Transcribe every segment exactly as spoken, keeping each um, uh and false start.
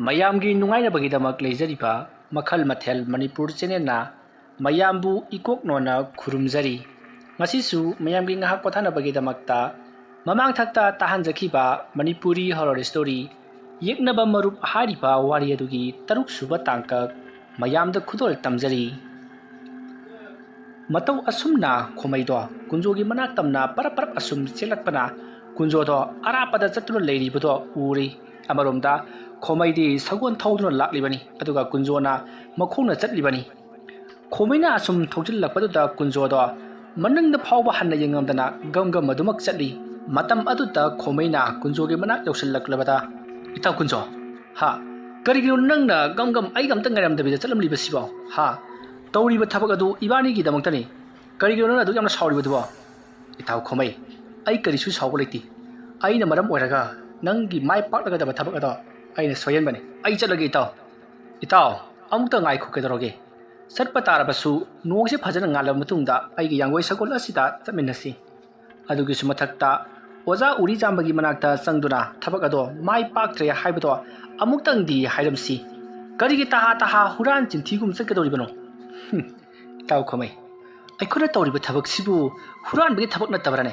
ꯃꯌꯥꯝꯒꯤ ꯅꯨꯡꯉꯥꯏꯅꯕꯒꯤꯗꯃꯛ ꯂꯩꯖꯔꯤꯕ ꯃꯈꯜ ꯃꯊꯦꯜ ꯃꯅꯤꯄꯨꯔ ꯆꯦꯅꯦꯜꯅ ꯃꯌꯥꯝꯕꯨ ꯏꯀꯣꯛ ꯅꯣꯟꯅ ꯈꯨꯔꯨꯝꯖꯔꯤ꯫ ꯉꯁꯤꯁꯨ ꯃꯌꯥꯝꯒꯤ ꯉꯥꯏꯍꯥꯛ ꯄꯣꯊꯥꯅꯕꯒꯤꯗꯃꯛꯇ ꯃꯃꯥꯡ ꯊꯛꯇ ꯇꯥꯍꯟꯖꯈꯤꯕ ꯃꯅꯤꯄꯨꯔꯤ ꯍꯣꯔꯔ ꯁ꯭ꯇꯣꯔꯤ ꯌꯦꯛꯅꯕ ꯃꯔꯨꯞ ꯍꯥꯏꯔꯤꯕ ꯋꯥꯔꯤ ꯑꯗꯨꯒꯤ ꯇꯔꯨꯛ ꯁꯨꯕ ꯇꯥꯡꯀꯛ ꯃꯌꯥꯝꯗ ꯈꯨꯗꯣꯜ ꯇꯝꯖꯔꯤ꯫ ꯃꯇꯧ ꯑꯁꯨꯝꯅ ꯈꯣꯃꯩꯗꯣ ꯀꯨꯟꯖꯣꯒꯤ ꯃꯅꯥꯛ ꯇꯝꯅ ꯄꯔꯞ ꯄꯔꯞ ꯑꯁꯨꯝ ꯆꯦꯜꯂꯛꯄꯅ ꯀꯨꯟꯖꯣꯗꯣ ꯑꯔꯥꯞꯄꯗ ꯆꯠꯇꯨꯅ ꯂꯩꯔꯤꯕꯗꯣ ꯎꯔꯤ꯫ ꯑꯃꯔꯣꯝꯗ ꯈꯣꯃꯩꯗꯤ ꯁꯒꯣꯜ ꯊꯧꯗꯨꯅ ꯂꯥꯛꯂꯤꯕꯅꯤ, ꯑꯗꯨꯒ ꯀꯨꯟꯖꯣꯅ ꯃꯈꯣꯡꯅ ꯆꯠꯂꯤꯕꯅꯤ꯫ ꯈꯣꯃꯩꯅ ꯑꯁꯨꯝ ꯊꯧꯖꯤꯜꯂꯛꯄꯗꯨꯗ ꯀꯨꯟꯖꯣꯗꯣ ꯃꯅꯤꯡꯗ ꯐꯥꯎꯕ ꯍꯟꯅ ꯌꯦꯡꯉꯝꯗꯅ ꯒꯝ ꯒꯝ ꯑꯗꯨꯃꯛ ꯆꯠꯂꯤ꯫ ꯃꯇꯝ ꯑꯗꯨꯗ ꯈꯣꯃꯩꯅ ꯀꯨꯟꯖꯣꯒꯤ ꯃꯅꯥꯛ ꯌꯧꯁꯤꯜꯂꯛꯂꯕꯗ, "ꯏꯇꯥꯎ ꯀꯨꯟꯖꯣ, ꯍꯥ, ꯀꯔꯤꯒꯤꯅꯣ ꯅꯪꯅ ꯒꯝ ꯒꯝ ꯑꯩꯒ ꯑꯝꯇ ꯉꯥꯏꯔꯝꯗꯕꯤꯗ ꯆꯠꯂꯝꯂꯤꯕꯁꯤꯕꯣ? ꯍꯥ, ꯇꯧꯔꯤꯕ ꯊꯕꯛ ꯑꯗꯨ ꯏꯕꯥꯅꯤꯒꯤꯗꯃꯛꯇꯅꯤ꯫ ꯀꯔꯤꯒꯤꯅꯣ ꯅꯪꯅ ꯑꯗꯨꯛ ꯌꯥꯝꯅ ꯁꯥꯎꯔꯤꯕꯗꯨꯕꯣ?" "ꯏꯇꯥꯎ ꯈꯣꯃꯩ, ꯑꯩ ꯀꯔꯤꯁꯨ ꯁꯥꯎꯕ ꯂꯩꯇꯦ꯫ ꯑꯩꯅ ꯃꯔꯝ ꯑꯣꯏꯔꯒ ꯅꯪꯒꯤ ꯃꯥꯏ ꯄꯥꯛꯂꯒꯗꯕ ꯊꯕꯛ ꯑꯗꯣ ꯑꯩꯅ ꯁꯣꯏꯍꯟꯕꯅꯤ꯫ ꯑꯩ ꯆꯠꯂꯒꯦ ꯏꯇꯥꯎ꯫" "ꯏꯇꯥꯎ, ꯑꯃꯨꯛꯇ ꯉꯥꯏꯈꯣ, ꯀꯩꯗꯧꯔꯒꯦ? ꯆꯠꯄ ꯇꯥꯔꯕꯁꯨ ꯅꯣꯡꯁꯦ ꯐꯖꯅ ꯉꯥꯜꯂꯕ ꯃꯇꯨꯡꯗ ꯑꯩꯒꯤ ꯌꯥꯡꯒꯣꯏ ꯁꯒꯣꯜ ꯑꯁꯤꯗ ꯆꯠꯃꯤꯟꯅꯁꯤ꯫ ꯑꯗꯨꯒꯤꯁꯨ ꯃꯊꯛꯇ ꯑꯣꯖꯥ ꯎꯔꯤꯖꯥꯝꯕꯒꯤ ꯃꯅꯥꯛꯇ ꯆꯪꯗꯨꯅ ꯊꯕꯛ ꯑꯗꯣ ꯃꯥꯏ ꯄꯥꯛꯇ꯭ꯔꯦ ꯍꯥꯏꯕꯗꯣ ꯑꯃꯨꯛꯇꯪꯗꯤ ꯍꯥꯏꯔꯝꯁꯤ꯫ ꯀꯔꯤꯒꯤ ꯇꯍꯥ ꯇꯍꯥ ꯍꯨꯔꯥꯟ ꯆꯤꯟꯊꯤꯒꯨꯝ ꯆꯠꯀꯗꯧꯔꯤꯕꯅꯣ?" "ꯍꯨꯝ, ꯏꯇꯥꯎ ꯈꯣꯃꯩ, ꯑꯩꯈꯣꯏꯅ ꯇꯧꯔꯤꯕ ꯊꯕꯛꯁꯤꯕꯨ ꯍꯨꯔꯥꯟꯕꯒꯤ ꯊꯕꯛ ꯅꯠꯇꯕ꯭ꯔꯥꯅꯦ?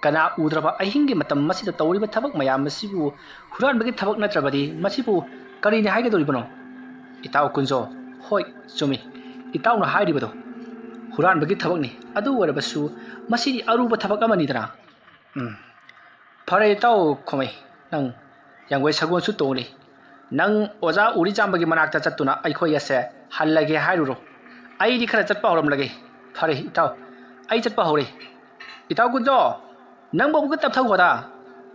ꯀꯅꯥ ꯎꯗ꯭ꯔꯕ ꯑꯍꯤꯡꯒꯤ ꯃꯇꯝ ꯑꯁꯤꯗ ꯇꯧꯔꯤꯕ ꯊꯕꯛ ꯃꯌꯥꯝ ꯑꯁꯤꯕꯨ ꯍꯨꯔꯥꯟꯕꯒꯤ ꯊꯕꯛ ꯅꯠꯇ꯭ꯔꯕꯗꯤ ꯃꯁꯤꯕꯨ ꯀꯔꯤꯅꯤ ꯍꯥꯏꯒꯗꯧꯔꯤꯕꯅꯣ?" "ꯏꯇꯥꯎ ꯀꯨꯟꯖꯣ, ꯍꯣꯏ, ꯆꯨꯝꯃꯤ꯫ ꯏꯇꯥꯎꯅ ꯍꯥꯏꯔꯤꯕꯗꯣ ꯍꯨꯔꯥꯟꯕꯒꯤ ꯊꯕꯛꯅꯤ꯫ ꯑꯗꯨ ꯑꯣꯏꯔꯕꯁꯨ ꯃꯁꯤꯗꯤ ꯑꯔꯨꯕ ꯊꯕꯛ ꯑꯃꯅꯤꯗꯅ꯫" "ꯎꯝ, ꯐꯔꯦ ꯏꯇꯥꯎ ꯈꯣꯃꯩ, ꯅꯪ ꯌꯥꯡꯒꯣꯏ ꯁꯒꯣꯜꯁꯨ ꯇꯣꯡꯂꯤ꯫ ꯅꯪ ꯑꯣꯖꯥ ꯎꯔꯤꯆꯥꯝꯕꯒꯤ ꯃꯅꯥꯛꯇ ꯆꯠꯇꯨꯅ ꯑꯩꯈꯣꯏ ꯑꯁꯦ ꯍꯜꯂꯒꯦ ꯍꯥꯏꯔꯨꯔꯣ꯫ ꯑꯩꯗꯤ ꯈꯔ ꯆꯠꯄ ꯍꯧꯔꯝꯂꯒꯦ꯫" "ꯐꯔꯦ ꯏꯇꯥꯎ, ꯑꯩ ꯆꯠꯄ ꯍꯧꯔꯦ꯫ ꯏꯇꯥꯎ ꯀꯨꯟꯖꯣ, ꯅꯪꯕꯨ ꯑꯃꯨꯛꯇ ꯇꯞꯊꯧꯈꯣꯗ꯫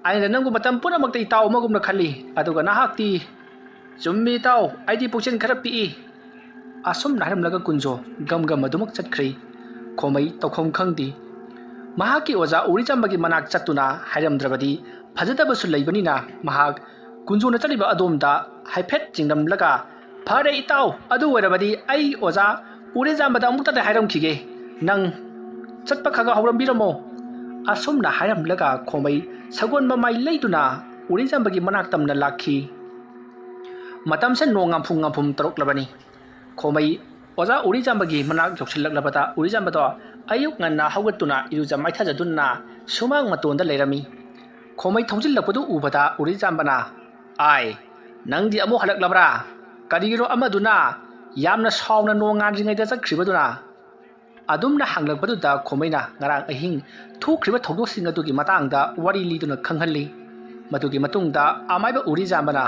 ꯑꯩꯅ ꯅꯪꯕꯨ ꯃꯇꯝ ꯄꯨꯝꯅꯃꯛꯇ ꯏꯇꯥꯎ ꯑꯃꯒꯨꯝꯅ ꯈꯜꯂꯤ, ꯑꯗꯨꯒ ꯅꯍꯥꯛꯇꯤ꯫" "ꯆꯨꯝꯃꯤ ꯏꯇꯥꯎ, ꯑꯩꯗꯤ ꯄꯨꯛꯆꯦꯜ ꯈꯔ ꯄꯤꯛꯏ꯫" ꯑꯁꯨꯝꯅ ꯍꯥꯏꯔꯝꯂꯒ ꯀꯨꯟꯖꯣ ꯒꯝ ꯒꯝ ꯑꯗꯨꯃꯛ ꯆꯠꯈ꯭ꯔꯦ꯫ ꯈꯣꯃꯩ ꯇꯧꯐꯝ ꯈꯪꯗꯦ꯫ ꯃꯍꯥꯛꯀꯤ ꯑꯣꯖꯥ ꯎꯔꯤꯆꯥꯝꯕꯒꯤ ꯃꯅꯥꯛ ꯆꯠꯇꯨꯅ ꯍꯥꯏꯔꯝꯗ꯭ꯔꯕꯗꯤ ꯐꯖꯗꯕꯁꯨ ꯂꯩꯕꯅꯤꯅ ꯃꯍꯥꯛ ꯀꯨꯟꯖꯣꯅ ꯆꯠꯂꯤꯕ ꯑꯗꯣꯝꯗ ꯍꯥꯏꯐꯦꯠ ꯆꯤꯡꯂꯝꯂꯒ, "ꯐꯔꯦ ꯏꯇꯥꯎ, ꯑꯗꯨ ꯑꯣꯏꯔꯕꯗꯤ ꯑꯩ ꯑꯣꯖꯥ ꯎꯔꯤꯆꯥꯝꯕꯗ ꯑꯃꯨꯛꯇꯗ ꯍꯥꯏꯔꯝꯈꯤꯒꯦ, ꯅꯪ ꯆꯠꯄ ꯈꯔ ꯈꯔ ꯍꯧꯔꯝꯕꯤꯔꯝꯃꯣ꯫" ꯑꯁꯨꯝꯅ ꯍꯥꯏꯔꯝꯂꯒ ꯈꯣꯃꯩ ꯁꯒꯣꯜ ꯃꯃꯥꯏ ꯂꯩꯗꯨꯅ ꯎꯔꯤꯆꯥꯝꯕꯒꯤ ꯃꯅꯥꯛ ꯇꯝꯅ ꯂꯥꯛꯈꯤ꯫ ꯃꯇꯝꯁꯦ ꯅꯣꯡ ꯉꯥꯝꯐꯨꯝ ꯉꯥꯝꯐꯨꯝ ꯇꯧꯔꯛꯂꯕꯅꯤ꯫ ꯈꯣꯃꯩ ꯑꯣꯖꯥ ꯎꯔꯤꯖꯥꯝꯕꯒꯤ ꯃꯅꯥꯛ ꯌꯧꯁꯤꯜꯂꯛꯂꯕꯗ ꯎꯔꯤꯖꯥꯝꯕꯗꯣ ꯑꯌꯨꯛ ꯉꯟꯅ ꯍꯧꯒꯠꯇꯨꯅ ꯏꯔꯨꯖ ꯃꯥꯏꯊꯖꯗꯨꯅ ꯁꯨꯃꯥꯡ ꯃꯇꯣꯟꯗ ꯂꯩꯔꯝꯃꯤ꯫ ꯈꯣꯃꯩ ꯊꯧꯖꯤꯜꯂꯛꯄꯗꯨ ꯎꯕꯗ ꯎꯔꯤꯖꯥꯝꯕꯅ, "ꯑꯥꯏ, ꯅꯪꯗꯤ ꯑꯃꯨꯛ ꯍꯜꯂꯛꯂꯕ꯭ꯔꯥ? ꯀꯔꯤꯒꯤꯅꯣ ꯑꯃꯗꯨꯅ ꯌꯥꯝꯅ ꯁꯥꯎꯅ ꯅꯣꯡ ꯉꯥꯟꯗ꯭ꯔꯤꯉꯩꯗ ꯆꯠꯈ꯭ꯔꯤꯕꯗꯨꯅ?" ꯑꯗꯨꯝꯅ ꯍꯪꯂꯛꯄꯗꯨꯗ ꯈꯣꯃꯩꯅ ꯉꯔꯥꯡ ꯑꯍꯤꯡ ꯊꯣꯛꯈ꯭ꯔꯤꯕ ꯊꯧꯗꯣꯛꯁꯤꯡ ꯑꯗꯨꯒꯤ ꯃꯇꯥꯡꯗ ꯋꯥꯔꯤ ꯂꯤꯗꯨꯅ ꯈꯪꯍꯜꯂꯤ꯫ ꯃꯗꯨꯒꯤ ꯃꯇꯨꯡꯗ ꯑꯃꯥꯏꯕ ꯎꯔꯤꯖꯥꯝꯕꯅ,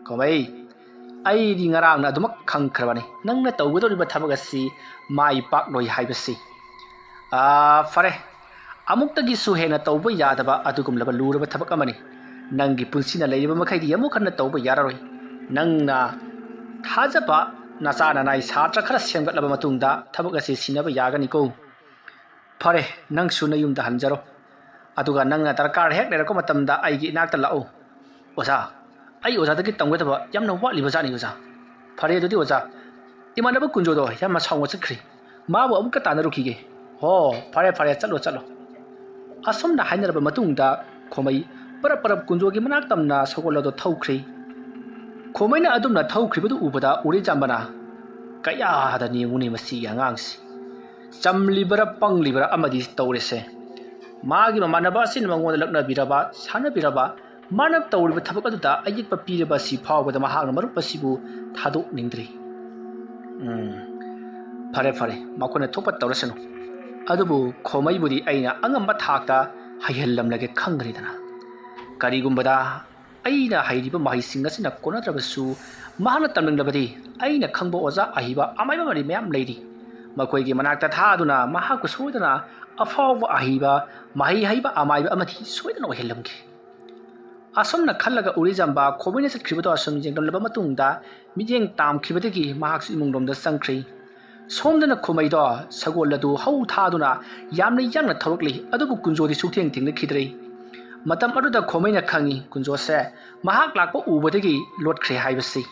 "ꯈꯣꯃꯩ, ꯑꯩꯗꯤ ꯉꯔꯥꯡꯅ ꯑꯗꯨꯃꯛ ꯈꯪꯈ꯭ꯔꯕꯅꯤ, ꯅꯪꯅ ꯇꯧꯒꯗꯧꯔꯤꯕ ꯊꯕꯛ ꯑꯁꯤ ꯃꯥꯏ ꯄꯥꯛꯂꯣꯏ ꯍꯥꯏꯕꯁꯤ꯫ ꯑꯥ, ꯐꯔꯦ, ꯑꯃꯨꯛꯇꯒꯤꯁꯨ ꯍꯦꯟꯅ ꯇꯧꯕ ꯌꯥꯗꯕ ꯑꯗꯨꯒꯨꯝꯂꯕ ꯂꯨꯔꯕ ꯊꯕꯛ ꯑꯃꯅꯤ꯫ ꯅꯪꯒꯤ ꯄꯨꯟꯁꯤꯅ ꯂꯩꯔꯤꯕ ꯃꯈꯩꯗꯤ ꯑꯃꯨꯛ ꯍꯟꯅ ꯇꯧꯕ ꯌꯥꯔꯔꯣꯏ꯫ ꯅꯪꯅ ꯊꯥꯖꯕ ꯅꯆꯥ ꯅꯅꯥꯏ ꯁꯥꯇ꯭ꯔ ꯈꯔ ꯁꯦꯝꯒꯠꯂꯕ ꯃꯇꯨꯡꯗ ꯊꯕꯛ ꯑꯁꯤ ꯁꯤꯟꯅꯕ ꯌꯥꯒꯅꯤꯀꯣ꯫ ꯐꯔꯦ, ꯅꯪꯁꯨ ꯅꯌꯨꯝꯗ ꯍꯟꯖꯔꯣ꯫ ꯑꯗꯨꯒ ꯅꯪꯅ ꯗꯔꯀꯥꯔ ꯍꯦꯛ ꯂꯩꯔꯛꯄ ꯃꯇꯝꯗ ꯑꯩꯒꯤ ꯏꯅꯥꯛꯇ ꯂꯥꯛꯎ꯫" "ꯑꯣꯖꯥ, ꯑꯩ ꯑꯣꯖꯥꯗꯒꯤ ꯇꯝꯒꯗꯕ ꯌꯥꯝꯅ ꯋꯥꯠꯂꯤꯕ ꯖꯥꯠꯅꯤ ꯑꯣꯖꯥ꯫" "ꯐꯔꯦ ꯑꯗꯨꯗꯤ ꯑꯣꯖꯥ, ꯏꯃꯥꯟꯅꯕ ꯀꯨꯟꯖꯣꯗꯣ ꯌꯥꯝꯅ ꯁꯥꯎꯅ ꯆꯠꯈ꯭ꯔꯤ꯫ ꯃꯥꯕꯨ ꯑꯃꯨꯛꯀ ꯇꯥꯟꯅꯔꯨꯈꯤꯒꯦ꯫" "ꯍꯣ, ꯐꯔꯦ ꯐꯔꯦ, ꯆꯠꯂꯣ ꯆꯠꯂꯣ꯫" ꯑꯁꯨꯝꯅ ꯍꯥꯏꯅꯔꯕ ꯃꯇꯨꯡꯗ ꯈꯣꯃꯩ ꯄꯔꯞ ꯄꯔꯞ ꯀꯨꯟꯖꯣꯒꯤ ꯃꯅꯥꯛ ꯇꯝꯅ ꯁꯒꯣꯜ ꯑꯗꯨ ꯊꯧꯈ꯭ꯔꯤ꯫ ꯈꯣꯃꯩꯅ ꯑꯗꯨꯝꯅ ꯊꯧꯈ꯭ꯔꯤꯕꯗꯨ ꯎꯕꯗ ꯎꯔꯤꯖꯥꯝꯕꯅ, "ꯀꯌꯥꯗ ꯅꯦꯡꯉꯨꯅꯦ ꯃꯁꯤꯒꯤ ꯑꯉꯥꯡꯁꯤ꯫ ꯆꯝꯂꯤꯕꯔꯥ ꯄꯪꯂꯤꯕꯔꯥ ꯑꯃꯗꯤ ꯇꯧꯔꯦꯁꯦ꯫ ꯃꯥꯒꯤ ꯃꯃꯥꯟꯅꯕ ꯑꯁꯤꯅ ꯃꯉꯣꯟꯗ ꯂꯛꯅꯕꯤꯔꯕ, ꯁꯥꯟꯅꯕꯤꯔꯕ, ꯃꯥꯅ ꯇꯧꯔꯤꯕ ꯊꯕꯛ ꯑꯗꯨꯗ ꯑꯌꯦꯛꯄ ꯄꯤꯔꯤꯕ ꯑꯁꯤ ꯐꯥꯎꯕꯗ ꯃꯍꯥꯛꯅ ꯃꯔꯨꯞ ꯑꯁꯤꯕꯨ ꯊꯥꯗꯣꯛꯅꯤꯡꯗ꯭ꯔꯤ꯫ ꯎꯝ, ꯐꯔꯦ ꯐꯔꯦ, ꯃꯈꯣꯏꯅ ꯊꯣꯛꯄ ꯇꯧꯔꯁꯅꯨ꯫ ꯑꯗꯨꯕꯨ ꯈꯣꯃꯩꯕꯨꯗꯤ ꯑꯩꯅ ꯑꯉꯝꯕ ꯊꯥꯛꯇ ꯍꯩꯍꯜꯂꯝꯂꯒꯦ ꯈꯪꯒꯅꯤꯗꯅ꯫ ꯀꯔꯤꯒꯨꯝꯕꯗ ꯑꯩꯅ ꯍꯩꯔꯤꯕ ꯃꯍꯩꯁꯤꯡ ꯑꯁꯤꯅ ꯀꯣꯟꯅꯗ꯭ꯔꯕꯁꯨ, ꯃꯍꯥꯛꯅ ꯇꯝꯅꯤꯡꯂꯕꯗꯤ ꯑꯩꯅ ꯈꯪꯕ ꯑꯣꯖꯥ ꯑꯍꯩꯕ ꯑꯃꯥꯏꯕ ꯃꯔꯤ ꯃꯌꯥꯝ ꯂꯩꯔꯤ꯫ ꯃꯈꯣꯏꯒꯤ ꯃꯅꯥꯛꯇ ꯊꯥꯗꯨꯅ ꯃꯍꯥꯛꯄꯨ ꯁꯣꯏꯗꯅ ꯑꯐꯥꯎꯕ ꯑꯍꯩꯕ, ꯃꯍꯩ ꯍꯩꯕ ꯑꯃꯥꯏꯕ ꯑꯃꯗꯤ ꯁꯣꯏꯗꯅ ꯑꯣꯏꯍꯜꯂꯝꯒꯦ꯫" ꯑꯁꯨꯝꯅ ꯈꯜꯂꯒ ꯎꯔꯤꯖꯥꯝꯕ ꯈꯣꯃꯩꯅ ꯆꯠꯈ꯭ꯔꯤꯕꯗꯣ ꯑꯁꯨꯝ ꯌꯦꯡꯂꯝꯂꯕ ꯃꯇꯨꯡꯗ ꯃꯤꯠꯌꯦꯡ ꯇꯥꯝꯈꯤꯕꯗꯒꯤ ꯃꯍꯥꯛꯁꯨ ꯏꯃꯨꯡꯂꯣꯝꯗ ꯆꯪꯈ꯭ꯔꯤ꯫ ꯁꯣꯝꯗꯅ ꯈꯣꯃꯩꯗꯣ ꯁꯒꯣꯜ ꯑꯗꯨ ꯍꯧ ꯊꯥꯗꯨꯅ ꯌꯥꯝꯅ ꯌꯥꯡꯅ ꯊꯧꯔꯛꯂꯤ꯫ ꯑꯗꯨꯕꯨ ꯀꯨꯟꯖꯣꯗꯤ ꯁꯨꯛꯊꯦꯡ ꯊꯦꯡꯅꯈꯤꯗ꯭ꯔꯦ꯫ ꯃꯇꯝ ꯑꯗꯨꯗ ꯈꯣꯃꯩꯅ ꯈꯪꯏ ꯀꯨꯟꯖꯣꯁꯦ ꯃꯍꯥꯛ ꯂꯥꯛꯄ ꯎꯕꯗꯒꯤ ꯂꯣꯠꯈ꯭ꯔꯦ ꯍꯥꯏꯕꯁꯤ꯫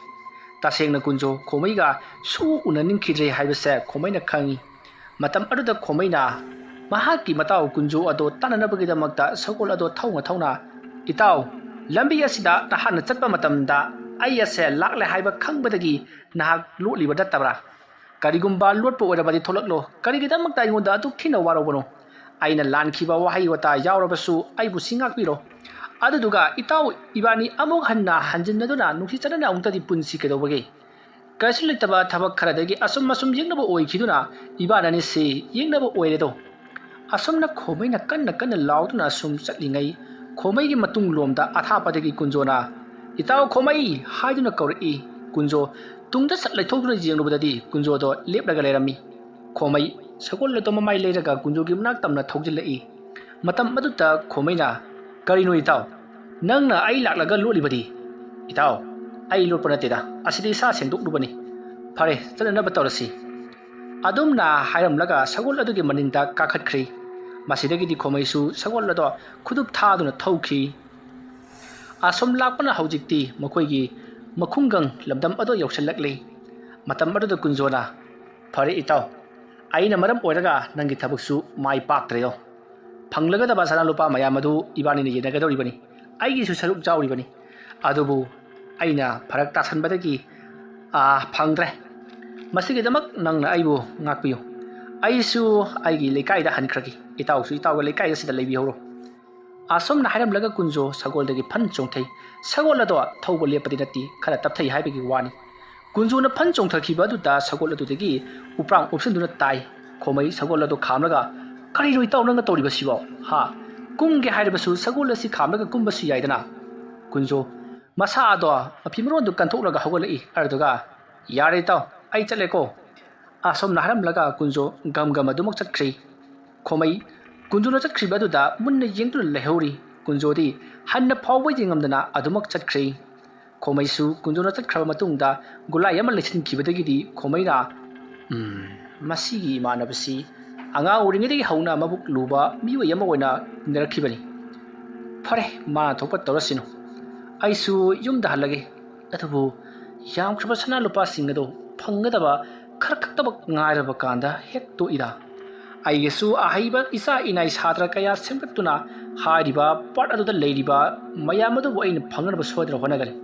ꯇꯁꯦꯡꯅ ꯀꯨꯟꯖꯣ ꯈꯣꯃꯩꯒ ꯁꯨꯛꯎ ꯎꯅꯅꯤꯡꯈꯤꯗ꯭ꯔꯦ ꯍꯥꯏꯕꯁꯦ ꯈꯣꯃꯩꯅ ꯈꯪꯏ꯫ ꯃꯇꯝ ꯑꯗꯨꯗ ꯈꯣꯃꯩꯅ ꯃꯍꯥꯛꯀꯤ ꯃꯇꯥꯎ ꯀꯨꯟꯖꯣ ꯑꯗꯣ ꯇꯥꯟꯅꯅꯕꯒꯤꯗꯃꯛꯇ ꯁꯒꯣꯜ ꯑꯗꯣ ꯊꯧꯅ ꯊꯧꯅ, "ꯏꯇꯥꯎ, ꯂꯝꯕꯤ ꯑꯁꯤꯗ ꯅꯍꯥꯛꯅ ꯆꯠꯄ ꯃꯇꯝꯗ ꯑꯩ ꯑꯁꯦ ꯂꯥꯛꯂꯦ ꯍꯥꯏꯕ ꯈꯪꯕꯗꯒꯤ ꯅꯍꯥꯛ ꯂꯣꯠꯂꯤꯕ ꯅꯠꯇꯕ꯭ꯔꯥ? ꯀꯔꯤꯒꯨꯝꯕ ꯂꯣꯠꯄ ꯑꯣꯏꯔꯕꯗꯤ ꯊꯣꯛꯂꯛꯂꯣ꯫ ꯀꯔꯤꯒꯤꯗꯃꯛꯇ ꯑꯩꯉꯣꯟꯗ ꯑꯗꯨꯛ ꯊꯤꯅ ꯋꯥꯔꯧꯕꯅꯣ? ꯑꯩꯅ ꯂꯥꯟꯈꯤꯕ ꯋꯥꯍꯩ ꯋꯥꯇꯥ ꯌꯥꯎꯔꯕꯁꯨ ꯑꯩꯕꯨ ꯁꯤ ꯉꯥꯛꯄꯤꯔꯣ꯫ ꯑꯗꯨꯗꯨꯒ ꯏꯇꯥꯎ ꯏꯕꯥꯅꯤ ꯑꯃꯨꯛ ꯍꯟꯅ ꯍꯟꯖꯤꯟꯅꯗꯨꯅ ꯅꯨꯡꯁꯤ ꯆꯠꯅꯅ ꯑꯃꯨꯛꯇꯗꯤ ꯄꯨꯟꯁꯤ ꯀꯩꯗꯧꯕꯒꯦ? ꯀꯔꯤꯁꯨ ꯂꯩꯇꯕ ꯊꯕꯛ ꯈꯔꯗꯒꯤ ꯑꯁꯨꯝ ꯑꯁꯨꯝ ꯌꯦꯛꯅꯕ ꯑꯣꯏꯈꯤꯗꯨꯅ ꯏꯕꯥꯅꯤꯁꯤ ꯌꯦꯛꯅꯕ ꯑꯣꯏꯔꯦꯗꯣ꯫ ꯑꯁꯨꯝꯅ ꯈꯣꯃꯩꯅ ꯀꯟꯅ ꯀꯟꯅ ꯂꯥꯎꯗꯨꯅ ꯑꯁꯨꯝ ꯆꯠꯂꯤꯉꯩ ꯈꯣꯃꯩꯒꯤ ꯃꯇꯨꯡ ꯂꯣꯝꯗ ꯑꯊꯥꯞꯄꯗꯒꯤ ꯀꯨꯟꯖꯣꯅ "ꯏꯇꯥꯎ ꯈꯣꯃꯩ" ꯍꯥꯏꯗꯨꯅ ꯀꯧꯔꯛꯏ꯫ ꯀꯨꯟꯖꯣ ꯇꯨꯡꯗ ꯁꯠ ꯂꯩꯊꯣꯛꯇꯨꯅ ꯌꯦꯡꯂꯨꯕꯗꯗꯤ ꯀꯨꯟꯖꯣꯗꯣ ꯂꯦꯞꯂꯒ ꯂꯩꯔꯝꯃꯤ꯫ ꯈꯣꯃꯩ ꯁꯒꯣꯜ ꯑꯗꯣ ꯃꯃꯥꯏ ꯂꯩꯔꯒ ꯀꯨꯟꯖꯣꯒꯤ ꯃꯅꯥꯛ ꯇꯝꯅ ꯊꯧꯖꯤꯜꯂꯛꯏ꯫ ꯃꯇꯝ ꯑꯗꯨꯗ ꯈꯣꯃꯩꯅ, "ꯀꯔꯤꯅꯣ ꯏꯇꯥꯎ? ꯅꯪꯅ ꯑꯩ ꯂꯥꯛꯂꯒ ꯂꯣꯠꯂꯤꯕꯗꯤ?" "ꯏꯇꯥꯎ, ꯑꯩ ꯂꯣꯠꯄ ꯅꯠꯇꯦꯗ, ꯑꯁꯤꯗꯤ ꯏꯁꯥ ꯁꯦꯡꯗꯣꯛꯂꯨꯕꯅꯤ꯫ ꯐꯔꯦ, ꯆꯠꯅꯅꯕ ꯇꯧꯔꯁꯤ"꯫ ꯑꯗꯨꯝꯅ ꯍꯥꯏꯔꯝꯂꯒ ꯁꯒꯣꯜ ꯑꯗꯨꯒꯤ ꯃꯅꯤꯡꯗ ꯀꯥꯈꯠꯈ꯭ꯔꯤ꯫ ꯃꯁꯤꯗꯒꯤꯗꯤ ꯈꯣꯃꯩꯁꯨ ꯁꯒꯣꯜ ꯑꯗꯣ ꯈꯨꯗꯨꯞ ꯊꯥꯗꯨꯅ ꯊꯧꯈꯤ꯫ ꯑꯁꯣꯝ ꯂꯥꯛꯄꯅ ꯍꯧꯖꯤꯛꯇꯤ ꯃꯈꯣꯏꯒꯤ ꯃꯈꯨꯡꯒꯪ ꯂꯝꯗꯝ ꯑꯗꯨ ꯌꯧꯁꯤꯜꯂꯛꯂꯤ꯫ ꯃꯇꯝ ꯑꯗꯨꯗ ꯀꯨꯟꯖꯣꯅ, "ꯐꯔꯦ ꯏꯇꯥꯎ, ꯑꯩꯅ ꯃꯔꯝ ꯑꯣꯏꯔꯒ ꯅꯪꯒꯤ ꯊꯕꯛꯁꯨ ꯃꯥꯏ ꯄꯥꯛꯇ꯭ꯔꯦꯗꯣ꯫ ꯐꯪꯂꯒꯗꯕ ꯁꯅꯥ ꯂꯨꯄꯥ ꯃꯌꯥꯝ ꯑꯗꯨ ꯏꯕꯥꯅꯤꯅ ꯌꯦꯟꯅꯒꯗꯧꯔꯤꯕꯅꯤ꯫ ꯑꯩꯒꯤꯁꯨ ꯁꯔꯨꯛ ꯌꯥꯎꯔꯤꯕꯅꯤ꯫ ꯑꯗꯨꯕꯨ ꯑꯩꯅ ꯐꯔꯛ ꯇꯥꯁꯟꯕꯗꯒꯤ, ꯑꯥ, ꯐꯪꯗ꯭ꯔꯦ꯫ ꯃꯁꯤꯒꯤꯗꯃꯛ ꯅꯪꯅ ꯑꯩꯕꯨ ꯉꯥꯛꯄꯤꯌꯨ꯫ ꯑꯩꯁꯨ ꯑꯩꯒꯤ ꯂꯩꯀꯥꯏꯗ ꯍꯟꯈ꯭ꯔꯒꯦ꯫ ꯏꯇꯥꯎꯁꯨ ꯏꯇꯥꯎꯒꯤ ꯂꯩꯀꯥꯏ ꯑꯁꯤꯗ ꯂꯩꯕꯤꯍꯧꯔꯣ"꯫ ꯑꯁꯨꯝꯅ ꯍꯥꯏꯔꯝꯂꯒ ꯀꯨꯟꯖꯣ ꯁꯒꯣꯜꯗꯒꯤ ꯐꯟ ꯆꯣꯡꯊꯩ꯫ ꯁꯒꯣꯜ ꯑꯗꯣ ꯊꯧꯕ ꯂꯦꯞꯄꯗꯤ ꯅꯠꯇꯦ, ꯈꯔ ꯇꯞꯊꯩ ꯍꯥꯏꯕꯒꯤ ꯋꯥꯅꯤ꯫ ꯀꯨꯟꯖꯣꯅ ꯐꯟ ꯆꯣꯡꯊꯈꯤꯕ ꯑꯗꯨꯗ ꯁꯒꯣꯜ ꯑꯗꯨꯗꯒꯤ ꯎꯄ꯭ꯔꯥꯡ ꯎꯞꯁꯤꯟꯗꯨꯅ ꯇꯥꯏ꯫ ꯈꯣꯃꯩ ꯁꯒꯣꯜ ꯑꯗꯨ ꯈꯥꯝꯂꯒ, "ꯀꯔꯤꯅꯣ ꯏꯇꯥꯎ ꯅꯪꯅ ꯇꯧꯔꯤꯕꯁꯤꯕꯣ? ꯍꯥ? ꯀꯨꯝꯒꯦ ꯍꯥꯏꯔꯕꯁꯨ ꯁꯒꯣꯜ ꯑꯁꯤ ꯈꯥꯝꯂꯒ ꯀꯨꯝꯕꯁꯨ ꯌꯥꯏꯗꯅ"꯫ ꯀꯨꯟꯖꯣ ꯃꯁꯥ ꯑꯗꯣ ꯃꯐꯤ ꯃꯔꯣꯟꯗꯨ ꯀꯟꯊꯣꯛꯂꯒ ꯍꯧꯒꯠꯂꯛꯏ꯫ ꯑꯗꯨꯗꯨꯒ, "ꯌꯥꯔꯦ ꯏꯇꯥꯎ, ꯑꯩ ꯆꯠꯂꯦꯀꯣ"꯫ ꯑꯁꯣꯝꯅ ꯍꯥꯏꯔꯝꯂꯒ ꯀꯨꯟꯖꯣ ꯒꯝ ꯒꯝ ꯑꯗꯨꯃꯛ ꯆꯠꯈ꯭ꯔꯤ꯫ ꯈꯣꯃꯩ ꯀꯨꯟꯖꯣꯅ ꯆꯠꯈ꯭ꯔꯤꯕ ꯑꯗꯨꯗ ꯃꯨꯟꯅ ꯌꯦꯡꯗꯨꯅ ꯂꯩꯍꯧꯔꯤ꯫ ꯀꯨꯟꯖꯣꯗꯤ ꯍꯟꯅ ꯐꯥꯎꯕ ꯌꯦꯡꯉꯝꯗꯅ ꯑꯗꯨꯃꯛ ꯆꯠꯈ꯭ꯔꯤ꯫ ꯈꯣꯃꯩꯁꯨ ꯀꯨꯟꯖꯣꯅ ꯆꯠꯈ꯭ꯔꯕ ꯃꯇꯨꯡꯗ ꯒꯨꯂꯥꯏ ꯑꯃ ꯂꯩꯁꯤꯟꯈꯤꯕꯗꯒꯤꯗꯤ ꯈꯣꯃꯩꯅ, "ꯎꯝ, ꯃꯁꯤꯒꯤ ꯏꯃꯥꯟꯅꯕꯁꯤ ꯑꯉꯥꯡ ꯑꯣꯏꯔꯤꯉꯩꯗꯒꯤ ꯍꯧꯅ ꯃꯕꯨꯛ ꯂꯨꯕ ꯃꯤꯑꯣꯏ ꯑꯃ ꯑꯣꯏꯅ ꯇꯤꯟꯅꯔꯛꯈꯤꯕꯅꯤ꯫ ꯐꯔꯦ, ꯃꯥꯅ ꯊꯣꯛꯄ ꯇꯧꯔꯁꯤꯅꯨ꯫ ꯑꯩꯁꯨ ꯌꯨꯝꯗ ꯍꯜꯂꯒꯦ꯫ ꯑꯗꯨꯕꯨ ꯌꯥꯝꯈ꯭ꯔꯕ ꯁꯅꯥ ꯂꯨꯄꯥꯁꯤꯡ ꯑꯗꯨ ꯐꯪꯒꯗꯕ ꯈꯔ ꯈꯛꯇꯃꯛ ꯉꯥꯏꯔꯕ ꯀꯥꯟꯗ ꯍꯦꯛ ꯇꯣꯛꯏꯗ꯫ ꯑꯩꯒꯤꯁꯨ ꯑꯍꯩꯕ ꯏꯆꯥ ꯏꯅꯥꯏ ꯁꯥꯇ꯭ꯔ ꯀꯌꯥ ꯁꯦꯝꯒꯠꯇꯨꯅ ꯍꯥꯏꯔꯤꯕ ꯄꯥꯠ ꯑꯗꯨꯗ ꯂꯩꯔꯤꯕ ꯃꯌꯥꯝ ꯑꯗꯨꯕꯨ ꯑꯩꯅ ꯐꯪꯅꯕ ꯁꯣꯏꯗꯅ ꯍꯣꯠꯅꯒꯅꯤ꯫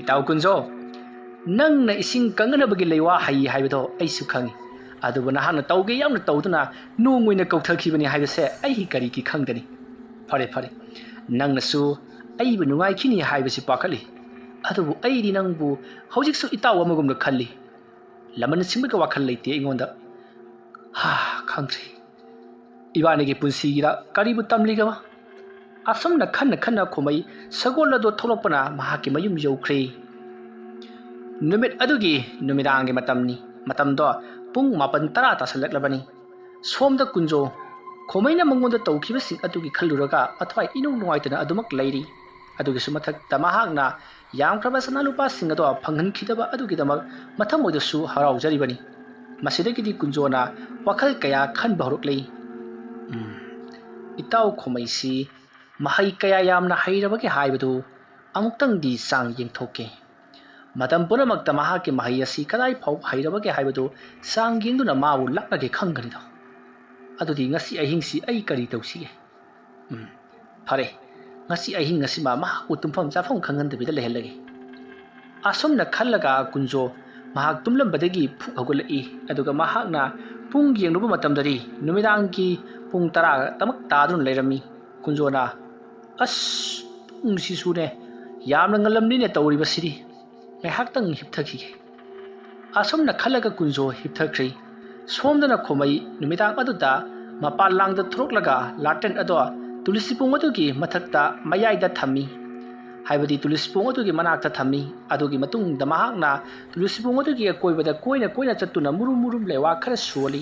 ꯏꯇꯥꯎ ꯀꯨꯟꯖꯣ, ꯅꯪꯅ ꯏꯁꯤꯡ ꯀꯪꯅꯅꯕꯒꯤ ꯂꯩꯋꯥ ꯍꯩ ꯍꯥꯏꯕꯗꯣ ꯑꯩꯁꯨ ꯈꯪꯏ꯫ ꯑꯗꯨꯕꯨ ꯅꯍꯥꯛꯅ ꯇꯧꯒꯦ ꯌꯥꯎꯅ ꯇꯧꯗꯨꯅ ꯅꯣꯡ ꯑꯣꯏꯅ ꯀꯧꯊꯈꯤꯕꯅꯤ ꯍꯥꯏꯕꯁꯦ ꯑꯩ ꯀꯔꯤꯒꯤ ꯈꯪꯒꯅꯤ? ꯐꯔꯦ, ꯐꯔꯦ, ꯅꯪꯅꯁꯨ ꯑꯩꯕꯨ ꯅꯨꯡꯉꯥꯏꯈꯤꯅꯤ ꯍꯥꯏꯕꯁꯤ ꯄꯥꯈꯠꯂꯤ꯫ ꯑꯗꯨꯕꯨ ꯑꯩꯗꯤ ꯅꯪꯕꯨ ꯍꯧꯖꯤꯛꯁꯨ ꯏꯇꯥꯎ ꯑꯃꯒꯨꯝꯅ ꯈꯜꯂꯤ꯫ ꯂꯃꯟ ꯁꯤꯡꯕꯒꯤ ꯋꯥꯈꯜ ꯂꯩꯇꯦ ꯑꯩꯉꯣꯟꯗ꯫ ꯍꯥ, ꯈꯪꯗ꯭ꯔꯦ꯫ ꯏꯕꯥꯅꯤꯒꯤ ꯄꯨꯟꯁꯤꯒꯤꯗ ꯀꯔꯤꯕꯨ ꯇꯝꯂꯤꯒꯕ? ꯑꯁꯨꯝꯅ ꯈꯟꯅ ꯈꯟꯅ ꯈꯣꯃꯩ ꯁꯒꯣꯜ ꯑꯗꯣ ꯊꯣꯛꯂꯛꯄꯅ ꯃꯍꯥꯛꯀꯤ ꯃꯌꯨꯝ ꯌꯧꯈ꯭ꯔꯦ꯫ ꯅꯨꯃꯤꯠ ꯑꯗꯨꯒꯤ ꯅꯨꯃꯤꯗꯥꯡꯒꯤ ꯃꯇꯝꯅꯤ꯫ ꯃꯇꯝꯗꯣ ꯄꯨꯡ ꯃꯥꯄꯟ ꯇꯔꯥ ꯇꯥꯁꯜꯂꯛꯂꯕꯅꯤ꯫ ꯁꯣꯝꯗ ꯀꯨꯟꯖꯣ ꯈꯣꯃꯩꯅ ꯃꯉꯣꯟꯗ ꯇꯧꯈꯤꯕꯁꯤꯡ ꯑꯗꯨꯒꯤ ꯈꯜꯂꯨꯔꯒ ꯑꯊꯋꯥꯏ ꯏꯅꯨꯡ ꯅꯨꯡꯉꯥꯏꯇꯅ ꯑꯗꯨꯃꯛ ꯂꯩꯔꯤ꯫ ꯑꯗꯨꯒꯤꯁꯨ ꯃꯊꯛꯇ ꯃꯍꯥꯛꯅ ꯌꯥꯝꯈ꯭ꯔꯕ ꯁꯅꯥ ꯂꯨꯄꯥꯁꯤꯡ ꯑꯗꯣ ꯐꯪꯍꯟꯈꯤꯗꯕ ꯑꯗꯨꯒꯤꯗꯃꯛ ꯃꯊꯃꯣꯏꯗꯁꯨ ꯍꯔꯥꯎꯖꯔꯤꯕꯅꯤ꯫ ꯃꯁꯤꯗꯒꯤꯗꯤ ꯀꯨꯟꯖꯣꯅ ꯋꯥꯈꯜ ꯀꯌꯥ ꯈꯟꯕ ꯍꯧꯔꯛꯂꯤ꯫ "ꯎꯝ, ꯏꯇꯥꯎ ꯈꯣꯃꯩꯁꯤ ꯃꯍꯩ ꯀꯌꯥ ꯌꯥꯝꯅ ꯍꯩꯔꯕꯒꯦ ꯍꯥꯏꯕꯗꯨ ꯑꯃꯨꯛꯇꯪꯗꯤ ꯆꯥꯡ ꯌꯦꯡꯊꯣꯛꯀꯦ꯫ ꯃꯇꯝ ꯄꯨꯝꯅꯃꯛꯇ ꯃꯍꯥꯛꯀꯤ ꯃꯍꯩ ꯑꯁꯤ ꯀꯗꯥꯏ ꯐꯥꯎ ꯍꯩꯔꯕꯒꯦ ꯍꯥꯏꯕꯗꯨ ꯆꯥꯡ ꯌꯦꯡꯗꯨꯅ ꯃꯥꯕꯨ ꯂꯥꯛꯅꯒꯦ ꯈꯪꯒꯅꯤꯗꯣ꯫ ꯑꯗꯨꯗꯤ ꯉꯁꯤ ꯑꯍꯤꯡꯁꯤ ꯑꯩ ꯀꯔꯤ ꯇꯧꯁꯤꯒꯦ? ꯎꯝ, ꯐꯔꯦ, ꯉꯁꯤ ꯑꯍꯤꯡ ꯑꯁꯤꯃ ꯃꯍꯥꯛꯄꯨ ꯇꯨꯝꯐꯝ ꯆꯥꯐꯝ ꯈꯪꯍꯟꯗꯕꯤꯗ ꯂꯩꯍꯜꯂꯒꯦ꯫" ꯑꯁꯨꯝꯅ ꯈꯜꯂꯒ ꯀꯨꯟꯖꯣ ꯃꯍꯥꯛ ꯇꯨꯝꯂꯝꯕꯗꯒꯤ ꯐꯨꯛ ꯍꯧꯒꯠꯂꯛꯏ꯫ ꯑꯗꯨꯒ ꯃꯍꯥꯛꯅ ꯄꯨꯡ ꯌꯦꯡꯂꯨꯕ ꯃꯇꯝꯗꯗꯤ ꯅꯨꯃꯤꯗꯥꯡꯒꯤ ꯄꯨꯡ ꯇꯔꯥ ꯇꯃꯛ ꯇꯥꯗꯨꯅ ꯂꯩꯔꯝꯃꯤ꯫ ꯀꯨꯟꯖꯣꯅ, "ꯑꯁ, ꯄꯨꯡꯁꯤꯁꯨꯅꯦ, ꯌꯥꯝꯅ ꯉꯜꯂꯝꯂꯤꯅꯦ ꯇꯧꯔꯤꯕꯁꯤꯗꯤ꯫ ꯉꯥꯏꯍꯥꯛꯇꯪ ꯍꯤꯞꯊꯈꯤꯒꯦ꯫" ꯑꯁꯨꯝꯅ ꯈꯜꯂꯒ ꯀꯨꯟꯖꯣ ꯍꯤꯞꯊꯈ꯭ꯔꯦ꯫ ꯁꯣꯝꯗꯅ ꯈꯣꯃꯩ ꯅꯨꯃꯤꯗꯥꯡ ꯑꯗꯨꯗ ꯃꯄꯥꯟ ꯂꯥꯡꯗ ꯊꯣꯔꯛꯂꯒ ꯂꯥꯇꯦꯟ ꯑꯗꯣ ꯇꯨꯂꯁꯤꯕꯣꯡ ꯑꯗꯨꯒꯤ ꯃꯊꯛꯇ ꯃꯌꯥꯏꯗ ꯊꯝꯃꯤ꯫ ꯍꯥꯏꯕꯗꯤ ꯇꯨꯂꯁꯤꯕꯣꯡ ꯑꯗꯨꯒꯤ ꯃꯅꯥꯛꯇ ꯊꯝꯃꯤ꯫ ꯑꯗꯨꯒꯤ ꯃꯇꯨꯡꯗ ꯃꯍꯥꯛꯅ ꯇꯨꯂꯁꯤꯕꯣꯡ ꯑꯗꯨꯒꯤ ꯑꯀꯣꯏꯕꯗ ꯀꯣꯏꯅ ꯀꯣꯏꯅ ꯆꯠꯇꯨꯅ ꯃꯨꯔꯨꯝ ꯃꯨꯔꯨꯝ ꯂꯩꯋꯥ ꯈꯔ ꯁꯣꯜꯂꯤ꯫